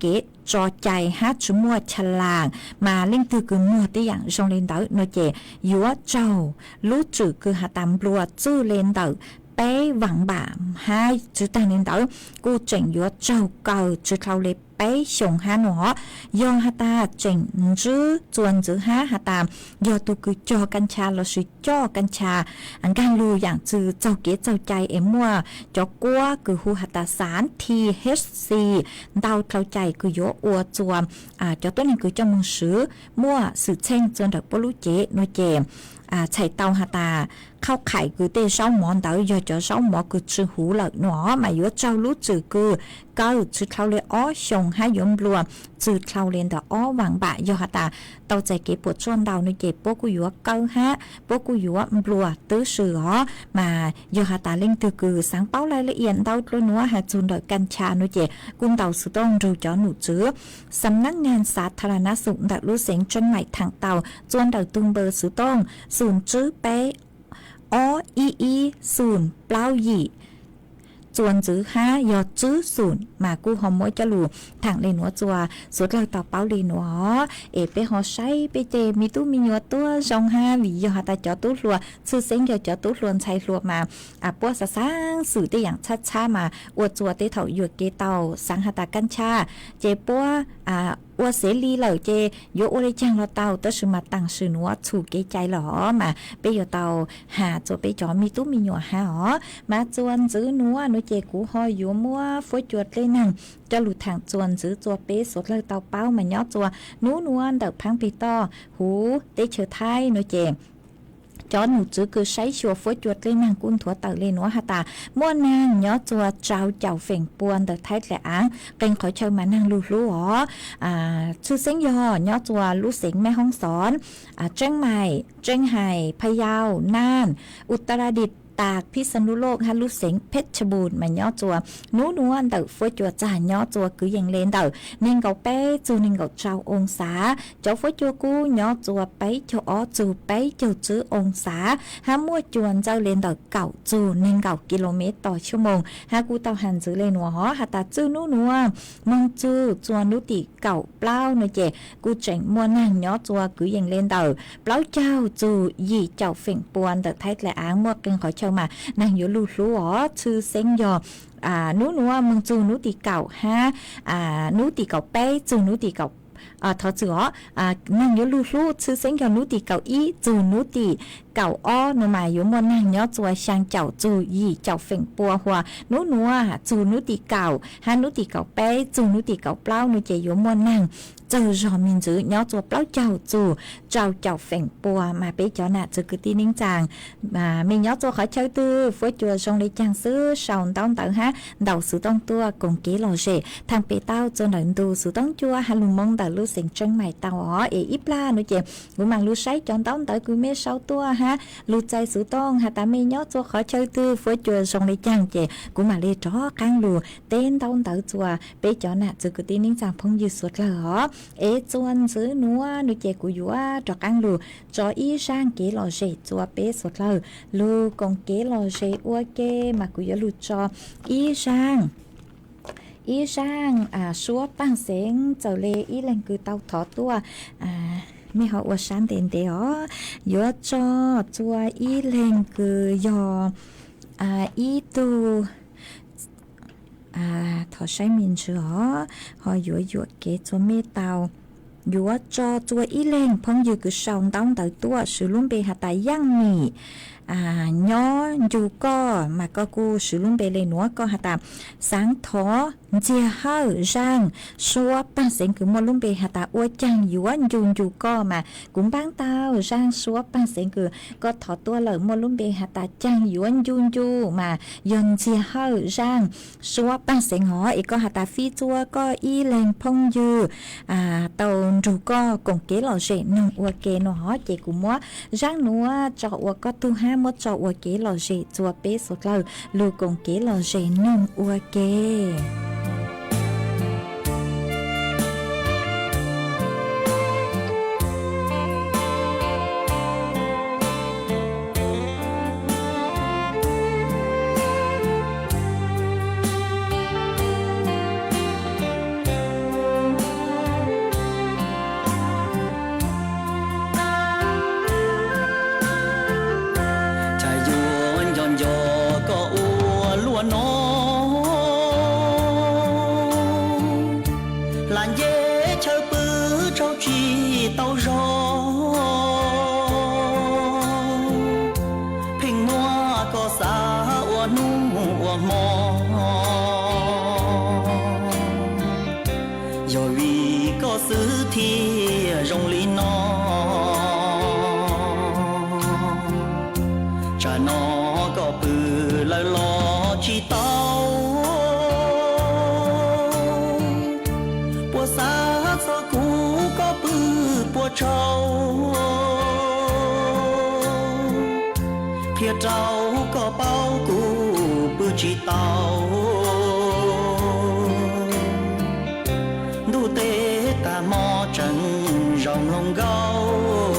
kev txo cai hab tsi muaj cha las mas leej twg kws muag tej yaam zoo le ntawd nuav ces yuav raug lub tswm kws has tas nplua txwj le ntawm peb vaam npam hab tsi taag le ntawd kuj tseem yuav raug kaw tsi dlhau le peb xyoos hab nuav. Yog has tas tseem ntsib txuas ntxiv hab has tas yog tug kws cog kab ncha lossis coj kab ncha nkaag lug yaam tsi txaug kev txaug cai es muaj cov kuab kws hu has tas xaav T H C ntau dlhau cai kws yuav ua txua cov tuab neeg kws coj moog swv muaj xwm txheej txua ntawm puab lub cev nuav ces txhais tau has tas qhauj qhais kws tej zaub mov ntawd yog cov zaub mov kws tsi huv lawm nuav mas yuav raug lub tswm kws kaw tsi dlhau le ob xyoos hab yuav nplua tsi dlhau le ntawm ob vaam npam. Yog has tas tau txais kev puam tsuaj ntau nuav ces puab kuj yuav kaw hab puab kuj yuav nplua tib si os. Mas yog has tas leej twg kws xaav paub laj laj iam ntau dlua nuav has txug ntawm kab ncha nuav ces kuj ntaus xuv tooj nrug cov num tswv xam nab ngaa xav tha las nab xum ntawm lub xeev Tseeb Maim thaam tau txua ntawm tug npawb xuv tooj xum tsib peb ob ib ib xum plaub yim txuas ntxiv hab yog tsib xum mas kuj ho muab coj lug thaam le nuav txua xuav dlawg tau paub le nuav es peb ho saib peb tej me tub me nyuam tuab zoo hab vim yog has tas cov tub hluas tshwj xeeb yog cov tub hluas ntxhais hluas mas puab xaav xaav xwm tej yaam txhab txhab mas ua txua tej thaum yuam kev tau xaav has tas kab ncha ces puab ua xev li lawm ces yuav ua le caag los tau tab sis mas taam sim nuav txhum kev cai lawm os mas peb yuav tau has txua peb cov me tub me nyuam hab os. Mas txuas ntxiv nuav nuav ces kuv ho yuav muab fuab cua dlej naag coj lug thaam txuas ntxiv txua peb xuav dlawg tau paub mas nyob txua nub nuav ntawm phaab peg toj huv teb chaws Thaib nuav ces cov nom tswv kws saib xyuas fuab cua dlej naag kuj nthuav tawm le nuav has tas muaj naag nyob txug rau caum feem pua ntawm Thaib dlaim aav, qee qhov chaw mas naag lug hlub os. Tshwj xeeb yog nyob txug lub xeev Mej Hoob Xoob, Tseeb Maim, Tseeb Hais, Pha Yau, Naaj, Utaradit, Taag, Phij Xa Nub Loj hab lub xeev Phej Tha Npum mas nyob txug nub nuav ntawm fuab cua txag nyob txug kwv yees le ntawm neeg nkaum peb txug neeg nkaum rau oo xav. Cov fuab cua kub nyob txug peb caug ob txug peb caug tsib oo xav, hab muaj cua ntxawj le ntawm kaum txug neeg nkaum ki lo mev tos xuab moos. Hab kuj tau has ntxiv le nuav hov has tas txij nub nuav moog txug txug nub tim kaum plaub nuav ces kuj tseem muaj naag nyob txug kwv yees le ntawm plaub caug txug yim caum feem pua ntawm Thaib dlaim aav. Muaj qee qhov chaw mas naag yuav lug hlub os. Tshwj xeeb yog nub nuav moog txug nub tim kaum hab nub tim kaum peb txug nub tim kaum, thov txwm os, naag yuav lug hlub tshwj xeeb yog nub tim kaum ib txug nub tim kaum ob nuav mas yuav muaj naag nyob txug xyaa caum txug yim caum feem pua. Huas nub nuav txug nub tim kaum hab nub tim kaum peb txug nub tim kaum plaub nuav ces yuav muaj naag txawg zog me ntsis nyob txug plaub caug txug rau caum feem pua. Mas peb cov nam txwv kwv tij neej tsaa, mej nyob txug qhov chaw twg fuab cua zoo le caag xwb sau ntaub ntawv hab ntaus xuv tooj tuaj koom kev lom zem thaam pem tau txug ntawm ntu xuv tooj cua has lug moo ntawm lub xeev Tseeb Maim tau os. Es ib plag nuav ces kuv maam lug saib cov ntaub ntawv kws mej sau tuaj hab lug txais xuv tooj has tas mej nyob txug qhov chaw twg fuab cua zoo le caag ces kuv maam le rov qaab lug teb ntaub ntawv txug peb cov nam txwv kwv tij neej tsaa phooj ywg suav dlawg os. Es txuas ntxiv nuav nuav ces kuv yuav rov qaab lug tso ib zaaj kev lom zem txug peb suav dlawg lug koom kev lom zem ua ke. Mas kuv yuav lug tso ib zaaj, ib zaaj suab paaj xeev txawm le ib leeg kws tau thov tuaj. Mej ho ua sab ntev ntev os. Yuav tso txug ib leeg kws yog ib tug, thov saib me ntsis os, ho yuav yuam kev txug mej tau. Yuav tso txug ib leeg phooj ywg kws sau ntaub ntawv tuaj, swv lub npe has tas Yaaj Mim, nyob Ncu Koj, mas koj kuj swv lub npe le nuav, koj has tas xaav thov Ntxiag Hawj zaaj suab paaj xeev kws muaj lub npe has tas Ua Caag Yuav Ncu Ncu Koj. Mas kuv npaab tau zaaj suab paaj xeev kws koj thov tuaj lawm muaj lub npe has tas Caag Yuav Ncu Ncu, mas yog Ntxiag Hawj zaaj suab paaj xeev hov. Es koj has tas fij txug koj ib leeg phooj ywg tau nrug koj koom kev lom zem noog ua ke no hov, ces kuv muab zaaj nuav tso ua koj tug hab muab tso ua kev lom zem txug peb suav dlawg lug koom kev lom zem noog ua ke. Cas yuav nco nco koj ua luaj no, hla nce chaw pw tsaug tsis tau zog, pheej muab koj xav ua hnub ua hmo. Yog vim koj xwb thiaj zoo li no, tsam no koj pw lawm los tsis tau, puas xav txog kuv koj pw puas tsaug, qhia rau koj paub kuv pw tsis tau. Ntuj teb tag hmo tseem zaum hluas nkauj,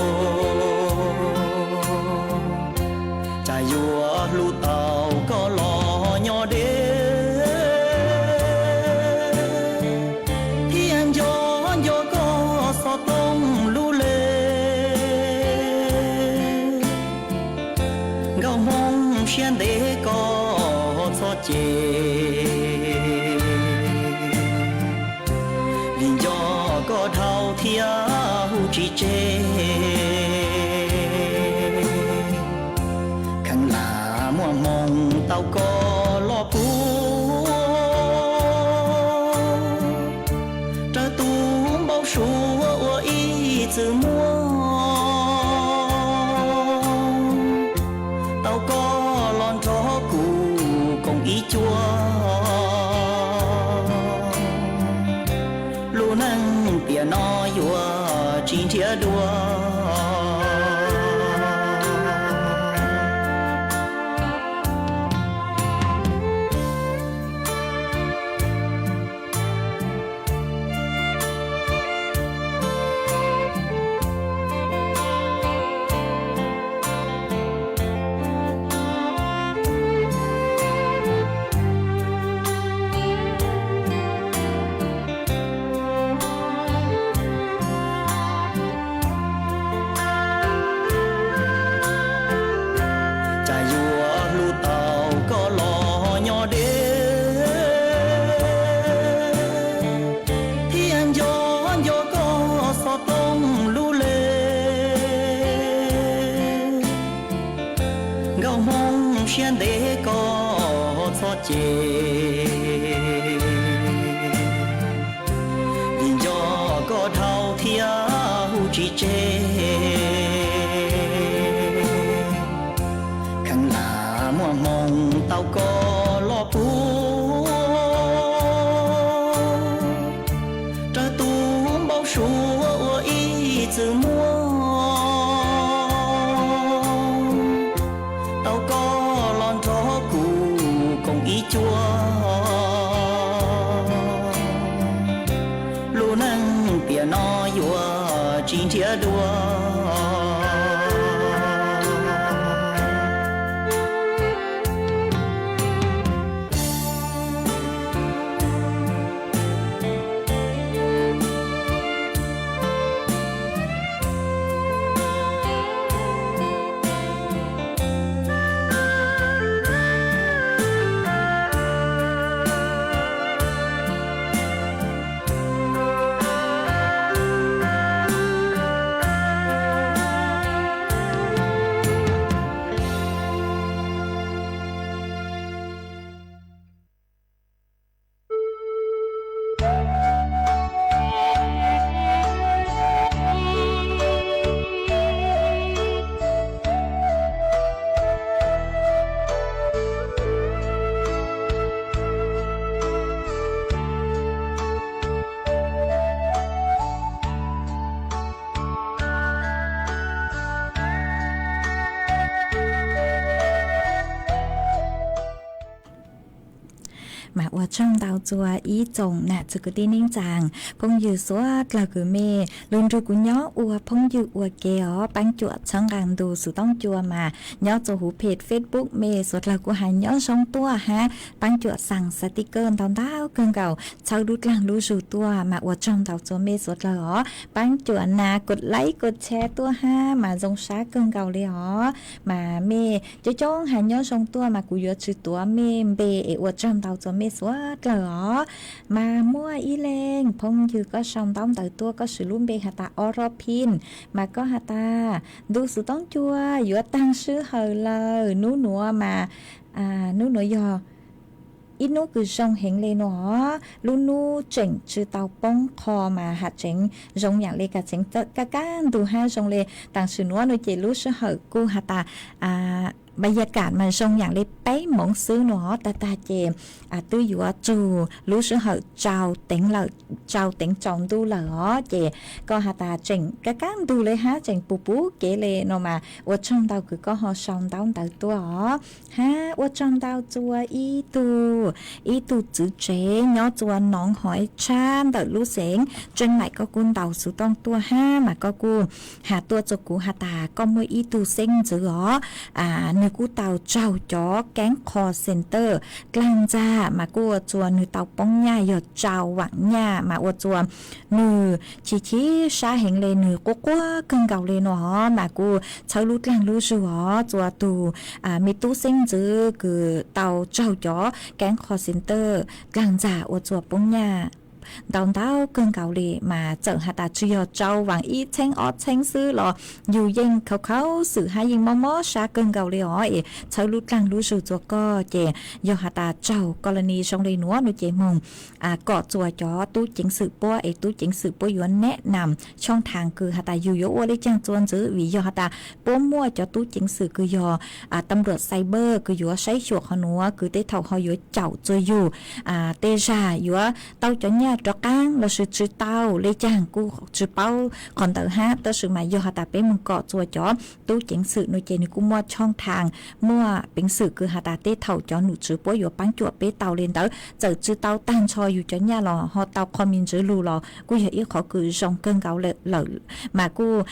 cas yuav hlub tau koj los nyob deb, thiab nco nco koj xov tooj lub le. Nkauj Hmoob siab ntev koj txhob cem, vim nco koj dhau thiab hu tsis tseg. Kheev lam muaj hmoo tau koj los puag, raws tus npau suav ua ib txwm muaj. tuaj. Cas yuav hlub tau koj los nyob deb, thiab nco nco koj xov tooj lub le. Nkauj Hmoob siab ntev koj txhob cem, vim nco koj dhau thiab hu tsis tseg. Kheev lam muaj hmoo tau koj los puag, raws tus npau suav ua ib txwm muaj. Tau koj los nrog kuv koom ib cuab, lub neej tiam no yuav tsis nrhiav dua. Mas ua tsaug ntau txua ib tsoom nam txiv kwv tij neej tsaa, phooj ywg suav dlawg kws mej lug nrug kuv nyob ua phooj ywg ua ke os, paab cuam txhawb nqaa ntu xuv toob cua mas nyob txua huv phem Facebook mej suav dlawg kuj has nyob zoo tuaj hab paab cuam xaa xaa ti kawj ntau ntau kawg nkaus txhawb lub dlaag lub zug tuaj mas ua tsaug ntau txua mej suav dlawg os. Paab cuam nas kod laib kod tshare tuaj hab mas zoo sab kawg nkaus le os. Mas mej coob coob has nyob zoo tuaj mas kuv yuav tsi tuav mej npe es ua tsaug ntau txua mej suav dlawg os. Mas muaj ib leeg phooj ywg koj sau ntaub ntawv tuaj koj swv lub npe has tas Orophim, mas koj has tas ntu xuv toob cua yuav taag sij hawm lawm, nub nuav mas nub nuav yog ib nub kws zoo heev le nuav, lub nub tseem tsi tau poob qho mas has tseev zoo yaam le kav tseev kaj kab ntug hab zoo le taam sim nuav nuav ces lub sij hawm kuj has tas npa ya kam mas zoo yaam le peb moov xwb nuav tag tag ces twb yuav tsug lub sij hawm tsau teev lawm, tsau teev tsaus ntuj lawm os. Ces koj has tas tseem kaj kab ntug le hab tseem puv puv kev le nuav mas ua tsaug ntau kws koj ho sau ntaub ntawv tuaj os. Hab ua tsaug ntau txua ib tug, ib tug txiv tsev nyob txua Noov Hoiv Tshab ntawm lub xeev Tseej Maim, koj kuj ntaus xuv tooj tuaj hab mas koj kuj has tuaj txua kuv has tas koj muaj ib tug xeeb ntxwv os, nwg kuj tau raug cov keeb call center dlaag ntxag mas kuj ua txua nwg tau poob nyaj yog rau vaam nyaj mas ua txua nwg chim chim sab heev le, nwg quaj quaj kawg nkaus le nuav os. Mas kuj txhawb lub dlaag lub zug os, txua tug me tub xeeb ntxwv kws tau raug cov keeb call center dlaag ntxag ua txua poob nyaj ntau ntau kawg nkaus le mas txawm has tas tsi yog rau vaam ib txheeb ob txheeb xwb los yug yeej khaus khaus xwm hab yeej mob mob sab kawg nkaus le os. Es txhawb lub dlaag lub zug txua koj ces yog has tas raug kos las nis zoo le nuav nuav ces moog kom txua cov tub ceev xwm puab es tub ceev xwm puab yuav neb nam choob thaam kws has tas yug yuav ua le caag txua ntxwv, vim yog has tas puab muaj cov tub ceev xwm kws yog tam luam cyber kws yuav saib xyuas qhov nuav kws tej thaum ho yuav caum txua yug, tej zag yuav tau cov rov qaab lossis tsi tau le caag kuj tsi paub qhov ntawd hab, tab sis mas yog has tas peb moog kom txug cov tub ceev xwm no ces nwg kuj muaj choj thaam, muaj peev xwm kws has tas tej thaum cov nom tswv puab yuav paab cuam peb tau le ntawd, txawm tsi tau taag nrho yug cov nyaj los ho tau qho me ntsis lug los kuj yog ib qhov kws zoo kawg nkaus lawm, mas kuj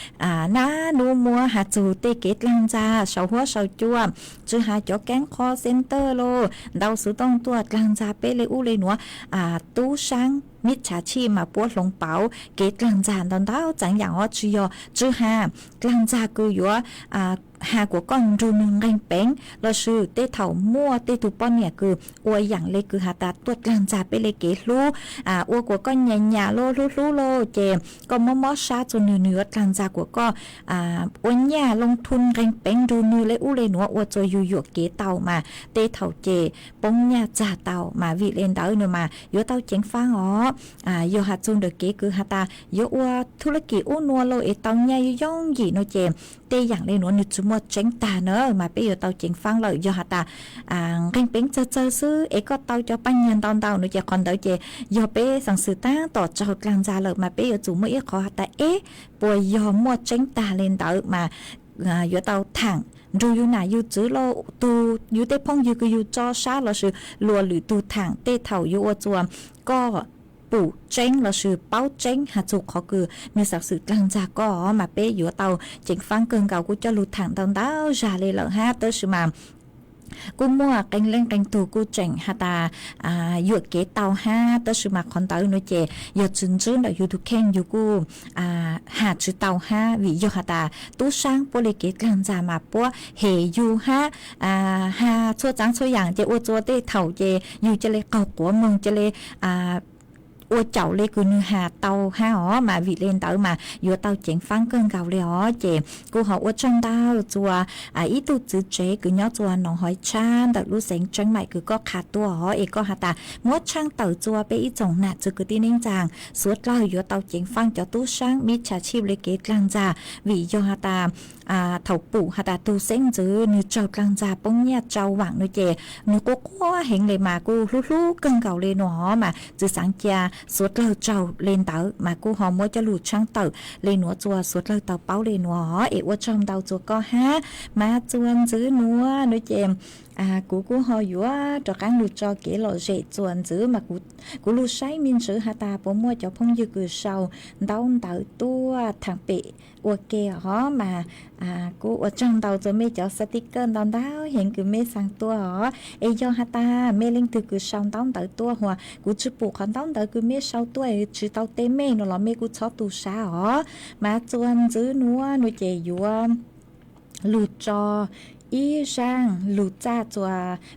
nab nub muab has txug tej kev dlaag ntxag saum huab saum cua, tsi has cov keeb qho center los ntau xuv tooj tuaj dlaag ntxag peb le ub le nuav, tub saab mib tshaav tshij mas puab hloov pauv kev dlaag ntxag ntau ntau txeev yaam os, tsi yog tsi has dlaag ntxag kws yuav has kuas koj nrug nwg nqeeg peev lossis tej thaum muaj tej tug poj niam kws ua yaam le kws has tas tuaj dlaag ntxag peb le kev hlub, ua kuas koj nyam nyam los hlub hlub los ces koj mob mob sab txug nwg, nwg yuav dlaag ntxag kuas koj ua nyaj loo thun nqeeg peev nrug nwg le ub le nuav ua txug yug yuam kev tau mas tej thaum ces poob nyaj txag tau mas vim le ntawd no mas yuav tau ceev faab os. Yog has txug ntawm kev kws has tas yuav ua thu laj kim ub nua los es tau nyaj yooj yooj yim no ces tej yaam le nuav nwg tsi muaj tseeb tag na mas peb yuav tau ceev faab lawm. Yog has tas nqeeg peev txawg txawg xwb es koj tau cov paab nyag ntau ntau no ces qhov ntawd ces yog peb xeev xwm taab tom tsaug dlaag ntxag lawm mas peb yuav tsum muaj ib qhov has tas eb puas yog muaj tseeb tag le ntawd mas yuav tau thaam nrug yug nam yug txwv los tug yug tej phooj ywg kws yug tso sab lossis luas lwm tug thaam tej thaum yuav ua txug koj pum tseeb lossis paub tseeb has txug qhov kws nwg xeev xwm dlaag ntxag koj mas peb yuav tau ceev faab kawg nkaus. Kuj coj lug thaam ntau ntau zag le lawm hab tab sis mas kuj muaj qee leej qee tug kuj tseem has tas yuam kev tau hab tab sis mas qhov ntawd no ces yog tsi ntsib ntawm yug tug kheej yug kuj has tsi tau hab vim yog has tas tub saab puab le kev dlaag ntxag mas puab hem yug hab has txhua txaav txhua yaam ces ua txug tej thaum ces yug ca le qaug quav moog ca le ua caum le kws nwg has tau hab os mas vim le ntawd mas yuav tau ceev faab kawg nkaus le os. Ces kuj ho ua tsaug ntau txug ib tug txiv tsev kws nyob txug Noov Haiv Tshab ntawm lub xeev Tseeb Maim kws koj qha tuaj os es koj has tas muab tshaaj tawm txug peb ib tsoom nam txiv kwv tij neej tsaa suav dlawg yuav tau ceev faab cov tub saab mib tshaav tshij le kev dlaag ntxag vim yog has tas thaum pum has tas tug xeeb ntxwv nwg tsaug dlaag ntxag poob nyaj tsau vaam no ces nwg quaj quaj heev le mas kuj hlub hlub kawg nkaus le no os mas tsi xaav ca suav dlawg tsaug le ntawd mas kuj ho muab coj lug tshaaj tawm le nuav txug suav dlawg tau paub le nuav os es ua tsaug ntau txug koj hab. Mas txug ntxwv nuav no ces kuv kuj ho yuav rov qaab lug tso kev lom zem txug ntxwv mas kuv lug saib me ntsis has tas puas muaj cov phooj ywg kws sau ntaub ntawv tuaj thaam pem ua ke os mas kuj ua tsaug ntau txug mej cov sticker ntau ntau heev kws mej xaa tuaj os es yog has tas mej leej twg kws sau ntaub ntawv tuaj huas kuv tsi pum qhov ntaub ntawv kws mej sau tuaj tsi tau teb mej no los mej kuj txhob tu sab os. Mas txug ntxwv nuav no ces yuav lug tso ib zaaj lug txaj txug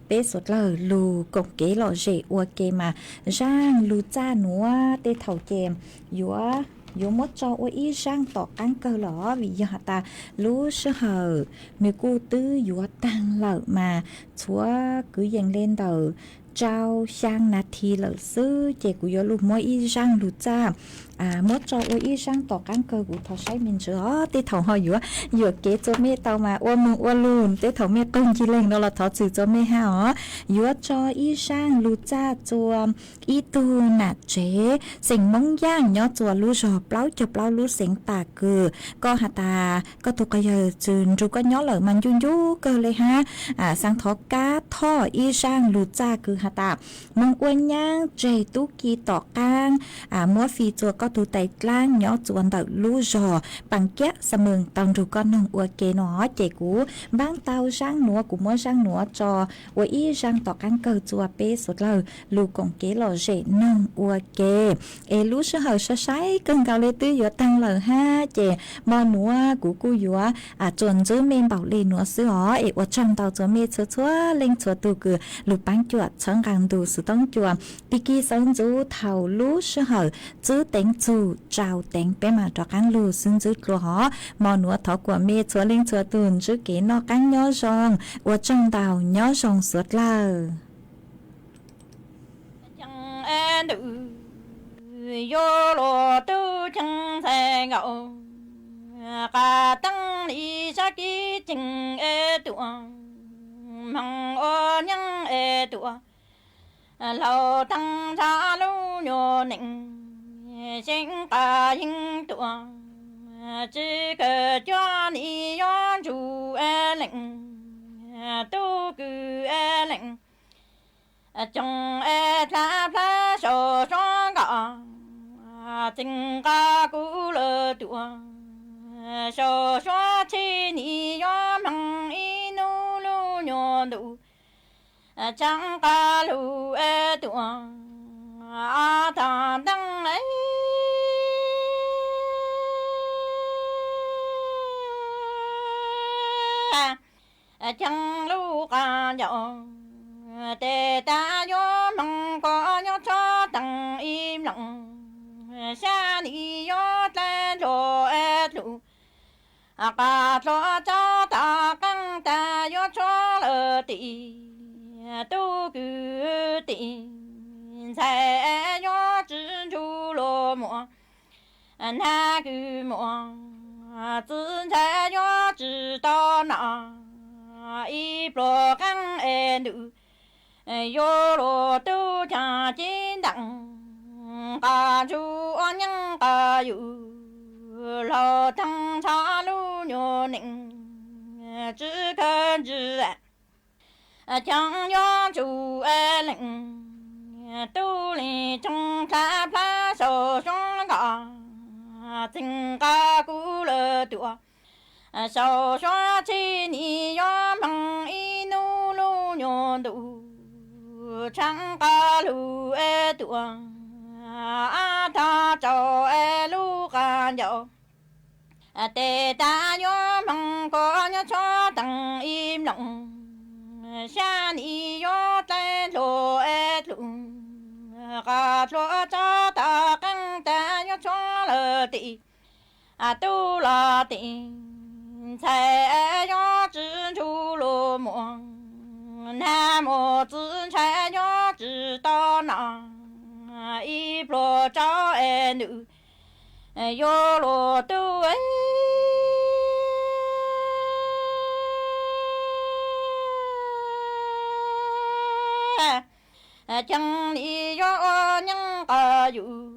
peb suav dlawg lug koom kev lom zem ua ke mas zaaj lug txaj nuav tej thaum ces yuav, yuav muab tso ua ib zaaj tom qaab kawg lawm os vim yog has tas lub sij hawm nwg kuj twb yuav taag lawm mas txhua kwv yees le ntawm rau xyaa nas this lawm xwb ces kuv yuav lug muab ib zaaj lug txaj muab tso ua ib zaaj tom qaab kawg. Kuv thov saib me ntsis os tej thaum ho yuav yuam kev txug mej tau mas ua moog ua lug tej thaum mej qaug ncig leeg no los thov txim txug mej hab os. Yuav tso ib zaaj lug txaj txug ib tug nam tsev xeem Moob Yaaj nyob txug lub zog plaub caug plaub lub xeev Tag Kws. Koj has tas koj tug quas yawg tsi nrug koj nyob lawm mas ncu ncu kawg le hab, xaa thov kab thoj ib zaaj lug txaj kws has tas moog ua nyaab tseg tub ki tom qaab, muab fi txug koj tug tais dlaab nyob txug ntawm lub zog Paas Kiab Xa Mees tau nrug koj noog ua ke no ces kuv npaab tau zaaj nuav kuv muab zaaj nuav tso ua ib zaaj tom qaab kawg txug peb suav dlawg lug koom kev lom zem noog ua ke. Es lub sij hawm sai sai kawg nkaus le twb yuav taag lawm hab ces mo nuav kuv kuj yuav txuas ntxub mej npaum le nuav xwb os es ua tsaug ntau txug mej txhua txhua leej txhua tug kws lug paab cuam txhawb nqaa ntu xwv toob cua. Tag kis sawv ntxuv thaum lub sij hawm txwb teev txug tsau teev peb maam rov qaab lug xwb ntxwb dlua hov. Mo nuav thov kuas mej txhua leej txhua tug ntsib kev noj qaab nyob zoo, ua tsaug ntau, nyob zoo suav dlawg. Ntawm yuav luag tub ceev ntxhais nkaus, qas teeb li sab kib ceev es tuam, hmoov ua nyeeb es tuam, laug teeb ntsha lub nyuag nees, seev qas yeej tuaj, tsis kawg cuag nim yuav ntsuj lees, tub kws lees, coog dlha plab saum suab nkoj, txee nqa kuv lawm tuaj, saum suab tsheb nim yuav hmoov ib hnub lub nyuag ntuj, tshee qas lug tuaj, ob tog nteeb ceeb lub qas ncaus, tes tas yuav hmoov koj nyob tshov teeg ib mloog, sab nim yuav dlai dluag dlug, qas dluag tso tag qeej tas yuav tshuav lawm tim, tub kws tim, ntxhais yuav tsis ntsug luag muam, nag kws muam, txiv ntxhais yuav tsis tau nom, ib pluag qeej es ntws, yuav luag tub caag ceeb ntees, qas ntsug ua nyeej qas yus, laug theej ntxhov lub nyuag nees, tsis kawg ntsis, coog yuav ntsuj lees, tub lees coog dlha plab saum suab nkoj, txee nqa kuv lawm tuaj, saum suab tsheb nim yuav hmoov ib hnub lub nyuag ntuj, tshee qas lug tuaj, ob tog tsaus lub qas ncaus, tes tas yuav hmoov koj nyob tshov teeg ib mloog, sab nim yuav dlai dluag dlug, qas dluag tso tag qeej tas yuav tshuav lawm tim, tub los tim, ntxhais yuav tsis ntsug luag muam, nag muam txiv ntxhais yuav tsis tau nom, ib pluag tso es ntws, yuav luag tub ceeb nim yuav ua nyeej qas yus,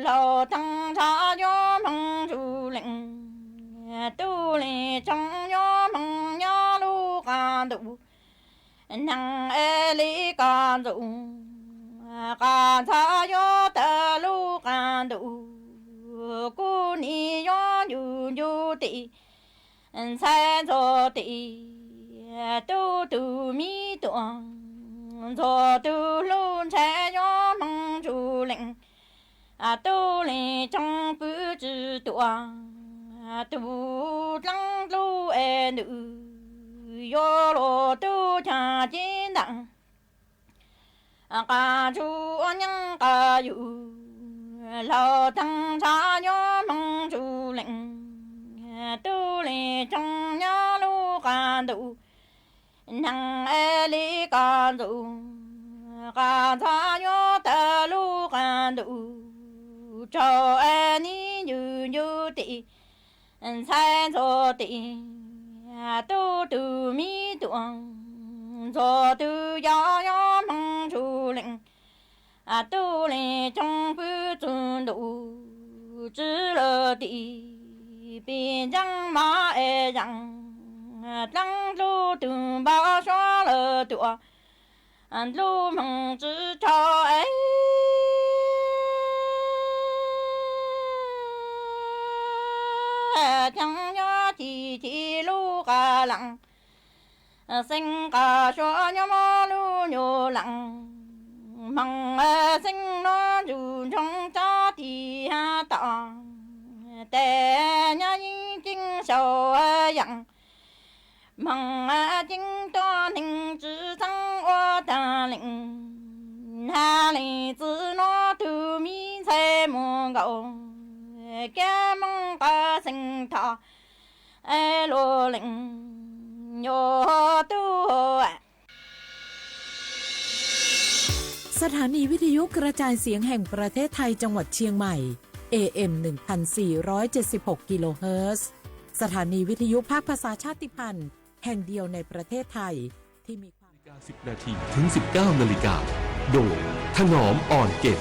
laug theej ntxhov yuav hmoov ntsuj lees, tub lees coog yuav hmoov nyob lub qas ntuj, neeg es li koj ntxoov, qas ntxhov yuav tawm lub qas ntuj, kuv nim yuav ncu ncu tim, ntxhais ntxuag tim, tub tug mi tuaj, ntxuag tug lub ntxhais yuav hmoov ntsuj lees, tub lees coog pw tsis tuaj, tug dleeb dlub es ntws, yuav luag tub caag ceeb ntees, qas ntsug ua nyeej qas yus, laug theej ntxhov yuav hmoov ntsuj lees, tub lees coog nyob lub qas ntuj, neeg es li koj ntxoov, qas ntxhov yuav tawm lub qas ntuj, tsaug es nim ncu ncu tim, ntxhais ntxuag tim, tub tug mi tuaj, ntxuag tug yau yuav hmoov ntsuj lees, tub lees coog pw txug ntuj, tsis lawm tim, pim ntseeb mov es zeem, dleeb dlub tug npau suav lawm tuaj, dlub hmoov tsis tshua es, ceeb nyob ci ci lub qas lees, xeev qas suav nyob mob lub nyuag lees, hmoov xeev nuav ntsug ntsoog tsob tim hab tom, tes nyob yeej ceeb sau yeem, hmoov ceeb tuab neeg tsis txeeb ua taag lees, hab lees txiv nuav tug mi ntxhais muag nkaus, kab mooj qas xeev thov, es luag lees yuav tub Sถานีวิทยุกระจายเสียงแห่งประเทศไทยจังหวัดเชียงใหม่ เอ เอ็ม หนึ่งพันสี่ร้อยเจ็ดสิบหก กิโลเฮิรตซ์ สถานีวิทยุภาคภาษาชาติพันธุ์แห่งเดียวในประเทศไทยที่มีความ นาฬิกา สิบนาที ถึง สิบเก้านาฬิกา โดย ถนอม อ่อนเกต